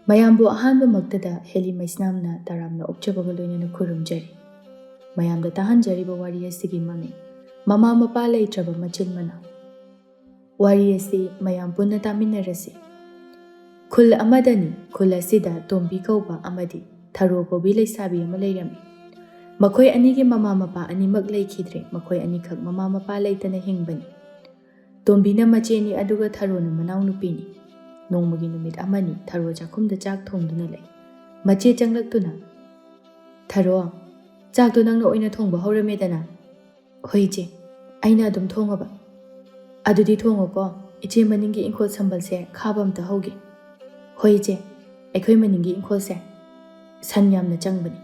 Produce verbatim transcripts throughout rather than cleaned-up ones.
ꯃꯌꯥꯝꯕꯨ ꯑꯍꯥꯟꯕꯃꯛꯇꯗ ꯍꯦꯂꯤ ꯃꯩꯁꯅꯥꯝꯅ ꯇꯔꯥꯝꯅ ꯑꯣꯛꯆꯕꯒ ꯂꯣꯏꯅꯅ ꯈꯨꯔꯨꯝꯖꯔꯤ꯫ ꯃꯌꯥꯝꯗ ꯇꯥꯍꯟꯖꯔꯤꯕ ꯋꯥꯔꯤ ꯑꯁꯤꯒꯤ ꯃꯃꯤꯡ ꯃꯃꯥ ꯃꯄꯥ ꯂꯩꯇ꯭ꯔꯕ ꯃꯆꯤꯟ ꯃꯅꯥꯎ꯫ ꯋꯥꯔꯤ ꯑꯁꯤ ꯃꯌꯥꯝ ꯄꯨꯟꯅ ꯇꯥꯃꯤꯟꯅꯔꯁꯤ꯫ ꯈꯨꯜ ꯑꯃꯗꯅꯤ꯫ ꯈꯨꯜ ꯑꯁꯤꯗ ꯇꯣꯝꯕꯤ ꯀꯧꯕ ꯑꯃꯗꯤ ꯊꯔꯣ ꯀꯧꯕꯤ ꯂꯩꯁꯥꯕꯤ ꯑꯃ ꯂꯩꯔꯝꯃꯤ꯫ ꯃꯈꯣꯏ ꯑꯅꯤꯒꯤ ꯃꯃꯥ ꯃꯄꯥ ꯑꯅꯤꯃꯛ ꯂꯩꯈꯤꯗ꯭ꯔꯦ꯫ ꯃꯈꯣꯏ ꯑꯅꯤꯈꯛ ꯃꯃꯥ ꯃꯄꯥ ꯂꯩꯇꯅ ꯍꯤꯡꯕꯅꯤ꯫ ꯇꯣꯝꯕꯤꯅ ꯃꯆꯦꯅꯤ, ꯑꯗꯨꯒ ꯊꯔꯣꯅ ꯃꯅꯥꯎꯅꯨꯄꯤꯅꯤ꯫ ꯅꯣꯡꯃꯒꯤ ꯅꯨꯃꯤꯠ ꯑꯃꯅꯤ ꯊꯔꯣ ꯆꯥꯛꯈꯨꯝꯗ ꯆꯥꯛ ꯊꯣꯡꯗꯨꯅ ꯂꯩ꯫ ꯃꯆꯦ ꯆꯪꯂꯛꯇꯨꯅ, "ꯊꯔꯣ, ꯆꯥꯛꯇꯣ ꯅꯪꯅ ꯑꯣꯏꯅ ꯊꯣꯡꯕ ꯍꯧꯔꯝꯃꯦꯗꯅ?" "ꯍꯣꯏ ꯏꯆꯦ, ꯑꯩꯅ ꯑꯗꯨꯝ ꯊꯣꯡꯉꯕ꯫" "ꯑꯗꯨꯗꯤ ꯊꯣꯡꯉꯣꯀꯣ, ꯏꯆꯦ ꯃꯅꯤꯡꯒꯤ ꯏꯪꯈꯣꯜ ꯁꯝꯕꯜꯁꯦ ꯈꯥꯕ ꯑꯝꯇ ꯍꯧꯒꯦ꯫" "ꯍꯣꯏ ꯏꯆꯦ, ꯑꯩꯈꯣꯏ ꯃꯅꯤꯡꯒꯤ ꯏꯪꯈꯣꯜꯁꯦ ꯁꯟ ꯌꯥꯝꯅ ꯆꯪꯕꯅꯤ꯫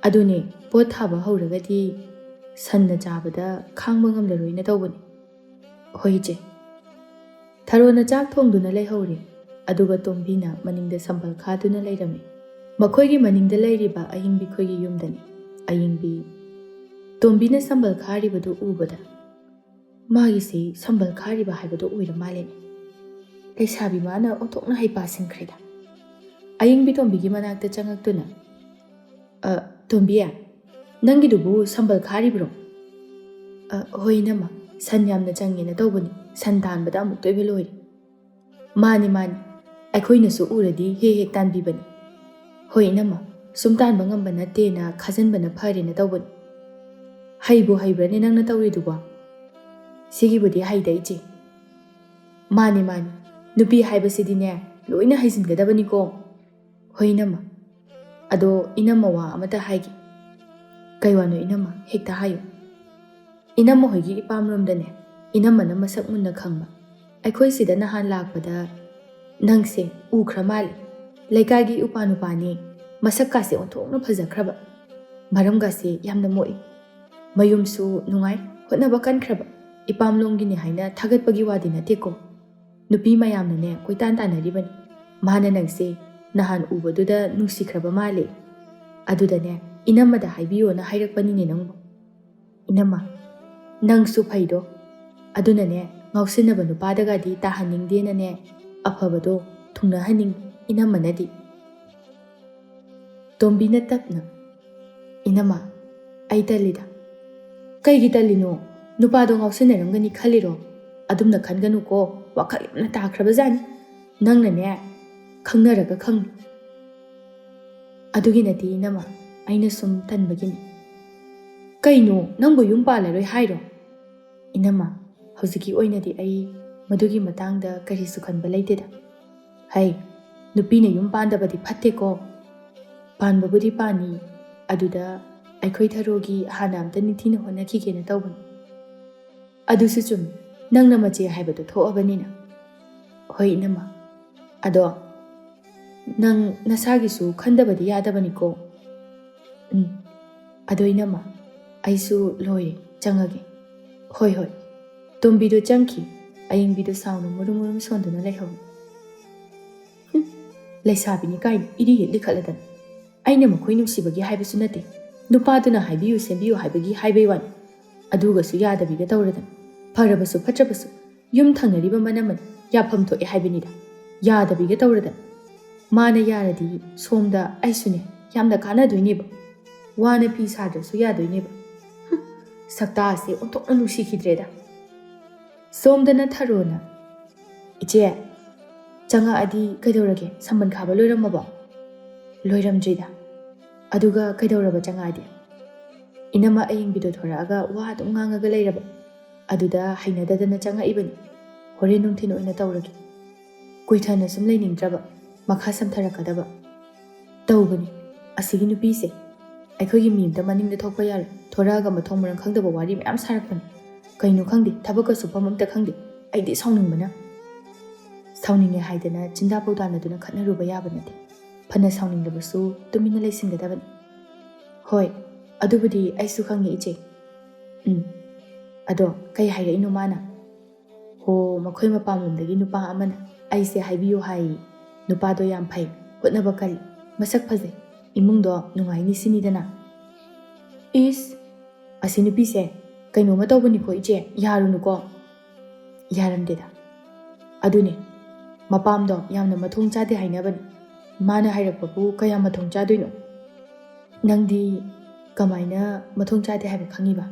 ꯑꯗꯨꯅꯦ, ꯄꯣꯠ ꯊꯥꯕ ꯍꯧꯔꯒꯗꯤ ꯁꯟꯅ ꯆꯥꯕꯗ ꯈꯥꯡꯕ ꯉꯝꯂꯔꯣꯏꯅ ꯇꯧꯕꯅꯤ꯫" "ꯍꯣꯏ ꯏꯆꯦ꯫" ꯊꯔꯣꯅ ꯆꯥꯛ ꯊꯣꯡꯗꯨꯅ ꯂꯩꯍꯧꯔꯦ, ꯑꯗꯨꯒ ꯇꯣꯝꯕꯤꯅ ꯃꯅꯤꯡꯗ ꯁꯝꯕꯜ ꯈꯥꯗꯨꯅ ꯂꯩꯔꯝꯃꯤ꯫ ꯃꯈꯣꯏꯒꯤ ꯃꯅꯤꯡꯗ ꯂꯩꯔꯤꯕ ꯑꯌꯤꯡꯕꯤ ꯈꯣꯏꯒꯤ ꯌꯨꯝꯗꯅꯤ꯫ ꯑꯌꯤꯡꯕꯤ ꯇꯣꯝꯕꯤꯅ ꯁꯝꯕꯜ ꯈꯥꯔꯤꯕꯗꯨ ꯎꯕꯗ, "ꯃꯥꯒꯤꯁꯤ ꯁꯝꯕꯜ ꯈꯥꯔꯤꯕ ꯍꯥꯏꯕꯗꯨ ꯑꯣꯏꯔ ꯃꯥꯜꯂꯦꯅꯦ꯫ ꯂꯩꯁꯥꯕꯤ ꯃꯥꯅ ꯑꯣꯟꯊꯣꯛꯅ ꯍꯩꯄꯥ ꯁꯤꯡꯈ꯭ꯔꯦꯗ꯫" ꯑꯌꯤꯡꯕꯤ ꯇꯣꯝꯕꯤꯒꯤ ꯃꯅꯥꯛꯇ ꯆꯪꯉꯛꯇꯨꯅ, "ꯑ, ꯇꯣꯝꯕꯤ, ꯅꯪꯒꯤꯗꯨꯕꯨ ꯁꯝꯕꯜ ꯈꯥꯔꯤꯕ꯭ꯔꯣ?" "ꯑ, ꯍꯣꯏ ꯏꯅꯝꯃ, ꯁꯟ ꯌꯥꯝꯅ ꯆꯪꯉꯦꯅ ꯇꯧꯕꯅꯤ꯫ ꯁꯟ ꯇꯥꯟꯕꯗ ꯑꯃꯨꯛꯇ ꯑꯣꯏꯕ ꯂꯣꯏꯔꯦ꯫" "ꯃꯥꯅꯤ, ꯃꯥꯅꯤ, ꯑꯩꯈꯣꯏꯅꯁꯨ ꯎꯔꯗꯤ ꯍꯦꯛ ꯍꯦꯛ ꯇꯥꯟꯕꯤꯕꯅꯤ꯫" "ꯍꯣꯏ ꯏꯅꯝꯃ, ꯁꯨꯝ ꯇꯥꯟꯕ ꯉꯝꯕ ꯅꯠꯇꯦꯅ ꯈꯥꯖꯤꯟꯕꯅ ꯐꯔꯦꯅ ꯇꯧꯕꯅꯤ꯫" "ꯍꯩꯕꯨ ꯍꯩꯕ꯭ꯔꯅꯦ ꯅꯪꯅ ꯇꯧꯔꯤꯗꯨꯕꯣ?" "ꯁꯤꯒꯤꯕꯨꯗꯤ ꯍꯩꯗ ꯏꯆꯦ꯫" "ꯃꯥꯅꯤ, ꯃꯥꯅꯤ, ꯅꯨꯄꯤ ꯍꯥꯏꯕꯁꯤꯗꯤꯅꯦ ꯂꯣꯏꯅ ꯍꯩꯖꯤꯟꯒꯗꯕꯅꯤꯀꯣ꯫" "ꯍꯣꯏ ꯏꯅꯝꯃ, ꯑꯗꯣ ꯏꯅꯝꯃ ꯋꯥ ꯑꯃꯇ ꯍꯥꯏꯒꯦ꯫" "ꯀꯩ ꯋꯥꯅꯣ ꯏꯅꯝꯃ, ꯍꯦꯛꯇ ꯍꯥꯏꯌꯨ꯫" "ꯏꯅꯝꯃ ꯍꯣꯏꯒꯤ ꯏꯄꯥꯝꯔꯣꯝꯗꯅꯦ, ꯏꯅꯝꯃꯅ ꯃꯁꯛ ꯃꯨꯟꯅ ꯈꯪꯕ, ꯑꯩꯈꯣꯏ ꯁꯤꯗ ꯅꯍꯥꯟ ꯂꯥꯛꯄꯗ ꯅꯪꯁꯦ ꯎꯈ꯭ꯔ ꯃꯥꯜꯂꯦ꯫ ꯂꯩꯀꯥꯏꯒꯤ ꯎꯄꯥ ꯅꯨꯄꯥꯅꯦ, ꯃꯁꯛꯀꯥꯁꯦ ꯑꯣꯟꯊꯣꯛꯅ ꯐꯖꯈ꯭ꯔꯕ, ꯃꯔꯝꯒꯥꯁꯦ ꯌꯥꯝꯅ ꯃꯣꯛꯏ, ꯃꯌꯨꯝꯁꯨ ꯅꯨꯡꯉꯥꯏ, ꯍꯣꯠꯅꯕ ꯀꯟꯈ꯭ꯔꯕ, ꯏꯄꯥꯝꯂꯣꯝꯒꯤꯅꯦ ꯍꯥꯏꯅ ꯊꯥꯒꯠꯄꯒꯤ ꯋꯥꯗꯤ ꯅꯠꯇꯦꯀꯣ꯫ ꯅꯨꯄꯤ ꯃꯌꯥꯝꯅꯅꯦ ꯀꯣꯏꯇꯥꯟ ꯇꯥꯟꯅꯔꯤꯕꯅꯤ꯫ ꯃꯥꯅ ꯅꯪꯁꯦ ꯅꯍꯥꯟ ꯎꯕꯗꯨꯗ ꯅꯨꯡꯁꯤꯈ꯭ꯔꯕ ꯃꯥꯜꯂꯦ꯫ ꯑꯗꯨꯗꯅꯦ ꯏꯅꯝꯃꯗ ꯍꯥꯏꯕꯤꯌꯣꯅ ꯍꯥꯏꯔꯛꯄꯅꯤꯅꯦ ꯅꯪꯕꯨ꯫" "ꯏꯅꯝꯃ, ꯅꯪꯁꯨ ꯐꯩꯗꯣ꯫ ꯑꯗꯨꯅꯅꯦ ꯉꯥꯎꯁꯤꯟꯅꯕ ꯅꯨꯄꯥꯗꯒꯗꯤ ꯇꯥꯍꯟꯅꯤꯡꯗꯦꯅꯅꯦ ꯑꯐꯕꯗꯣ ꯊꯨꯡꯅꯍꯟꯅꯤꯡꯉꯤ꯫ ꯏꯅꯝꯃꯅꯗꯤ꯫ ꯇꯣꯝꯕꯤꯅ ꯇꯞꯅ, "ꯏꯅꯝꯃ, ꯑꯩ ꯇꯜꯂꯤꯗ꯫" "ꯀꯩꯒꯤ ꯇꯜꯂꯤꯅꯣ? ꯅꯨꯄꯥꯗꯣ ꯉꯥꯎꯁꯤꯟꯅꯔꯝꯒꯅꯤ ꯈꯜꯂꯤꯔꯣ? ꯑꯗꯨꯝꯅ ꯈꯟꯒꯅꯨꯀꯣ, ꯋꯥꯈꯜ ꯌꯥꯝꯅ ꯇꯥꯈ꯭ꯔꯕꯖꯥꯠꯅꯤ꯫ ꯅꯪꯅꯅꯦ, ꯈꯪꯅꯔꯒ ꯈꯪꯅꯤ꯫" "ꯑꯗꯨꯒꯤ ꯅꯠꯇꯦ ꯏꯅꯝꯃ, ꯑꯩꯅ ꯁꯨꯝ ꯇꯟꯕꯒꯤꯅꯤ꯫" "ꯀꯩꯅꯣ, ꯅꯪꯕꯨ ꯌꯨꯝ ꯄꯥꯜꯂꯔꯣꯏ ꯍꯥꯏꯔꯣ?" "ꯏꯅꯝꯃ, ꯍꯧꯖꯤꯛꯀꯤ ꯑꯣꯏꯅꯗꯤ ꯑꯩ ꯃꯗꯨꯒꯤ ꯃꯇꯥꯡꯗ ꯀꯔꯤꯁꯨ ꯈꯟꯕ ꯂꯩꯇꯦꯗ꯫ ꯍꯩ, ꯅꯨꯄꯤꯅ ꯌꯨꯝ ꯄꯥꯟꯗꯕꯗꯤ ꯐꯠꯇꯦꯀꯣ꯫ ꯄꯥꯟꯕꯕꯨꯗꯤ ꯄꯥꯟꯅꯤ, ꯑꯗꯨꯗ ꯑꯩꯈꯣꯏ ꯊꯔꯣꯒꯤ ꯍꯥꯟꯅ ꯑꯝꯇ ꯅꯤꯡꯊꯤꯅ ꯍꯣꯠꯅꯈꯤꯒꯦꯅ ꯇꯧꯕꯅꯤ꯫" "ꯑꯗꯨꯁꯨ ꯆꯨꯝꯃꯤ, ꯅꯪꯅ ꯃꯆꯦ ꯍꯥꯏꯕꯗꯨ ꯊꯣꯛꯑꯕꯅꯤꯅ꯫" "ꯍꯣꯏ ꯏꯅꯝꯃ, ꯑꯗꯣ ꯅꯪ ꯅꯁꯥꯒꯤꯁꯨ ꯈꯟꯗꯕꯗꯤ ꯌꯥꯗꯕꯅꯤꯀꯣ꯫" "ꯎꯝ, ꯑꯗꯣ ꯏꯅꯝꯃ, ꯑꯩꯁꯨ ꯂꯣꯏꯔꯦ, ꯆꯪꯉꯒꯦ꯫" "ꯍꯣꯏ, ꯍꯣꯏ꯫" ꯇꯣꯝꯕꯤꯗꯣ ꯆꯪꯈꯤ꯫ ꯑꯌꯤꯡꯕꯤꯗꯣ ꯁꯥꯎꯅ ꯃꯨꯔꯨꯝ ꯃꯨꯔꯨꯝ ꯁꯣꯟꯗꯨꯅ ꯂꯩꯍꯧꯏ꯫ "ꯍꯨꯝ, ꯂꯩꯁꯥꯕꯤꯅꯤ ꯀꯥꯏꯅ ꯏꯔꯤ ꯍꯦꯛ ꯂꯤꯈꯠꯂꯗꯅ꯫ ꯑꯩꯅ ꯃꯈꯣꯏ ꯅꯨꯡꯁꯤꯕꯒꯤ ꯍꯥꯏꯕꯁꯨ ꯅꯠꯇꯦ, ꯅꯨꯄꯥꯗꯨꯅ ꯍꯥꯏꯕꯤꯌꯨ ꯁꯦꯝꯕꯤꯌꯨ ꯍꯥꯏꯕꯒꯤ ꯍꯥꯏꯕꯩ ꯋꯥꯅꯤ꯫ ꯑꯗꯨꯒꯁꯨ ꯌꯥꯗꯕꯤꯒ ꯇꯧꯔꯗꯅ, ꯐꯔꯕꯁꯨ ꯐꯠꯇ꯭ꯔꯕꯁꯨ ꯌꯨꯝ ꯊꯪꯅꯔꯤꯕ ꯃꯅꯝꯃꯅꯤ, ꯌꯥꯐꯝ ꯊꯣꯛꯑꯦ ꯍꯥꯏꯕꯅꯤꯗ, ꯌꯥꯗꯕꯤꯒ ꯇꯧꯔꯗꯅ꯫ ꯃꯥꯅ ꯌꯥꯔꯗꯤ ꯁꯣꯝꯗ ꯑꯩꯁꯨꯅꯦ ꯌꯥꯝꯅ ꯀꯥꯟꯅꯗꯣꯏꯅꯦꯕ꯫ ꯋꯥꯅ ꯐꯤ ꯁꯥꯗ꯭ꯔꯁꯨ ꯌꯥꯗꯣꯏꯅꯦꯕ꯫" ꯍꯨꯝ, ꯁꯛꯇꯥꯁꯦ ꯑꯣꯟꯊꯣꯛꯅ ꯅꯨꯡꯁꯤꯈꯤꯗ꯭ꯔꯦꯗ꯫ ꯁꯣꯝꯗꯅ ꯊꯔꯣꯅ, "ꯏꯆꯦ, ꯆꯪꯉꯛꯑꯗꯤ ꯀꯩꯗꯧꯔꯒꯦ? ꯁꯝꯕꯟ ꯈꯥꯕ ꯂꯣꯏꯔꯝꯃꯕꯣ?" "ꯂꯣꯏꯔꯝꯗ꯭ꯔꯤꯗ꯫" "ꯑꯗꯨꯒ ꯀꯩꯗꯧꯔꯕ ꯆꯪꯉꯛꯑꯗꯤ?" "ꯏꯅꯝꯃ ꯑꯌꯤꯡꯕꯤꯗꯣ ꯊꯣꯔꯛꯑꯒ ꯋꯥ ꯑꯗꯨꯝ ꯉꯥꯡꯉꯒ ꯂꯩꯔꯕ꯫ ꯑꯗꯨꯗ ꯍꯩꯅꯗꯗꯅ ꯆꯪꯉꯛꯏꯕꯅꯤ꯫ ꯍꯣꯔꯦꯟ ꯅꯨꯡꯊꯤꯜ ꯑꯣꯏꯅ ꯇꯧꯔꯒꯦ꯫" ꯀꯨꯏꯊꯅ ꯁꯨꯝ ꯂꯩꯅꯤꯡꯗ꯭ꯔꯕ, ꯃꯈꯥ ꯁꯝꯊꯔꯛꯀꯗꯕ꯫ "ꯇꯧꯕꯅꯤ, ꯑꯁꯤꯒꯤ ꯅꯨꯄꯤꯁꯦ꯫ ꯑꯩꯈꯣꯏꯒꯤ ꯃꯤ ꯑꯝꯇ ꯃꯅꯤꯡꯗ ꯊꯣꯛꯄ ꯌꯥꯔꯣꯏ꯫ ꯊꯣꯔꯛꯑꯒ ꯃꯊꯣꯡ ꯃꯔꯝ ꯈꯪꯗꯕ ꯋꯥꯔꯤ ꯃꯌꯥꯝ ꯁꯥꯔꯛꯄꯅꯤ꯫ ꯀꯩꯅꯣ ꯈꯪꯗꯦ, ꯊꯕꯛꯀ ꯁꯨꯐꯝ ꯑꯝꯇ ꯈꯪꯗꯦ꯫ ꯑꯩꯗꯤ ꯁꯥꯎꯅꯤꯡꯕꯅ꯫" ꯁꯥꯎꯅꯤꯡꯉꯦ ꯍꯥꯏꯗꯅ ꯆꯤꯟꯗꯥ ꯄꯧꯗꯥꯅꯗꯨꯅ ꯈꯠꯅꯔꯨꯕ ꯌꯥꯕ ꯅꯠꯇꯦ꯫ ꯐꯅ ꯁꯥꯎꯅꯤꯡꯂꯕꯁꯨ ꯇꯨꯃꯤꯟꯅ ꯂꯩꯁꯤꯟꯒꯗꯕꯅꯤ꯫ "ꯍꯣꯏ, ꯑꯗꯨꯕꯨꯗꯤ ꯑꯩꯁꯨ ꯈꯪꯉꯦ, ꯏꯆꯦ꯫" "ꯎꯝ꯫ ꯑꯗꯣ ꯀꯩ ꯍꯥꯏꯔꯛꯏꯅꯣ ꯃꯥꯅ?" "ꯍꯣ, ꯃꯈꯣꯏ ꯃꯄꯥꯝꯂꯣꯝꯗꯒꯤ ꯅꯨꯄꯥ ꯑꯃꯅ ꯑꯩꯁꯦ ꯍꯥꯏꯕꯤꯌꯨ ꯍꯥꯏꯌꯦ꯫ ꯅꯨꯄꯥꯗꯣ ꯌꯥꯝ ꯐꯩ, ꯍꯣꯠꯅꯕ ꯀꯜꯂꯤ, ꯃꯁꯛ ꯐꯖꯩ, ꯏꯃꯨꯡꯗꯣ ꯅꯨꯡꯉꯥꯏꯅꯤ ꯁꯤꯅꯤꯗꯅ꯫" "ꯏꯁ, ꯑꯁꯤ ꯅꯨꯄꯤꯁꯦ ꯀꯩꯅꯣꯝꯃ ꯇꯧꯕꯅꯤꯀꯣ ꯏꯆꯦ, ꯌꯥꯔꯨꯅꯨꯀꯣ꯫" "ꯌꯥꯔꯝꯗꯦꯗ꯫" "ꯑꯗꯨꯅꯦ, ꯃꯄꯥꯝꯗꯣ ꯌꯥꯝꯅ ꯃꯊꯣꯡ ꯆꯥꯗꯦ ꯍꯥꯏꯅꯕꯅꯤ꯫ ꯃꯥꯅ ꯍꯥꯏꯔꯛꯄꯕꯨ ꯀꯌꯥꯝ ꯃꯊꯣꯡ ꯆꯥꯗꯣꯏꯅꯣ? ꯅꯪꯗꯤ ꯀꯃꯥꯏꯅ ꯃꯊꯣꯡ ꯆꯥꯗꯦ ꯍꯥꯏꯕ ꯈꯪꯉꯤꯕ?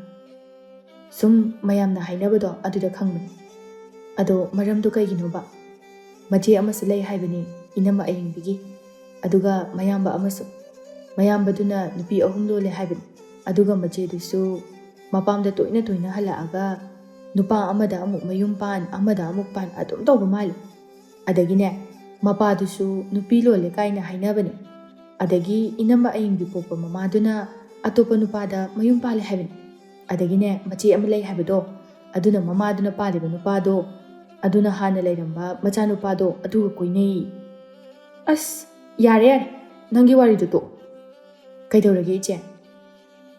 ꯁꯨꯝ ꯃꯌꯥꯝꯅ ꯍꯥꯏꯅꯕꯗꯣ ꯑꯗꯨꯗ ꯈꯪꯕꯅꯤ꯫ ꯑꯗꯣ ꯃꯔꯝꯗꯣ ꯀꯩꯒꯤꯅꯣꯕ? ꯃꯆꯦ ꯑꯃꯁꯨ ꯂꯩ ꯍꯥꯏꯕꯅꯤ, ꯏꯅꯝꯃ ꯑꯌꯤꯡꯕꯤꯒꯤ꯫ ꯑꯗꯨꯒ ꯃꯌꯥꯝꯕ ꯑꯃꯁꯨ꯫ ꯃꯌꯥꯝꯕꯗꯨꯅ ꯅꯨꯄꯤ ꯑꯍꯨꯝ ꯂꯣꯜꯂꯦ ꯍꯥꯏꯕꯅꯤ꯫ ꯑꯗꯨꯒ ꯃꯆꯦꯗꯨꯁꯨ ꯃꯄꯥꯝꯗ ꯇꯣꯏꯅ ꯇꯣꯏꯅ ꯍꯜꯂꯛꯑꯒ ꯅꯨꯄꯥ ꯑꯃꯗ ꯑꯃꯨꯛ ꯃꯌꯨꯝ ꯄꯥꯟ, ꯑꯃꯗ ꯑꯃꯨꯛ ꯄꯥꯟ ꯑꯗꯨꯝ ꯇꯧꯕ ꯃꯥꯜꯂꯤ꯫ ꯑꯗꯒꯤꯅꯦ, ꯃꯄꯥꯗꯨꯁꯨ ꯅꯨꯄꯤ ꯂꯣꯜꯂꯦ ꯀꯥꯏꯅ ꯍꯥꯏꯅꯕꯅꯤ꯫ ꯑꯗꯒꯤ ꯏꯅꯝꯃ ꯑꯌꯤꯡꯕꯤ ꯄꯣꯛꯄ ꯃꯃꯥꯗꯨꯅ ꯑꯇꯣꯞꯄ ꯅꯨꯄꯥꯗ ꯃꯌꯨꯝ ꯄꯥꯜꯂꯦ ꯍꯥꯏꯕꯅꯤ꯫ ꯑꯗꯒꯤꯅꯦ, ꯃꯆꯦ ꯑꯃ ꯂꯩ ꯍꯥꯏꯕꯗꯣ, ꯑꯗꯨꯅ ꯃꯃꯥꯗꯨꯅ ꯄꯥꯜꯂꯤꯕ ꯅꯨꯄꯥꯗꯣ, ꯑꯗꯨꯅ ꯍꯥꯟꯅ ꯂꯩꯔꯝꯕ ꯃꯆꯥꯅꯨꯄꯥꯗꯣ ꯑꯗꯨꯒ ꯀꯣꯏꯅꯩ꯫ ꯑꯁ, ꯌꯥꯔꯦ ꯌꯥꯔꯦ, ꯅꯪꯒꯤ ꯋꯥꯔꯤꯗꯨ ꯇꯣꯛ꯫ ꯀꯩꯗꯧꯔꯒꯦ ꯏꯆꯦ?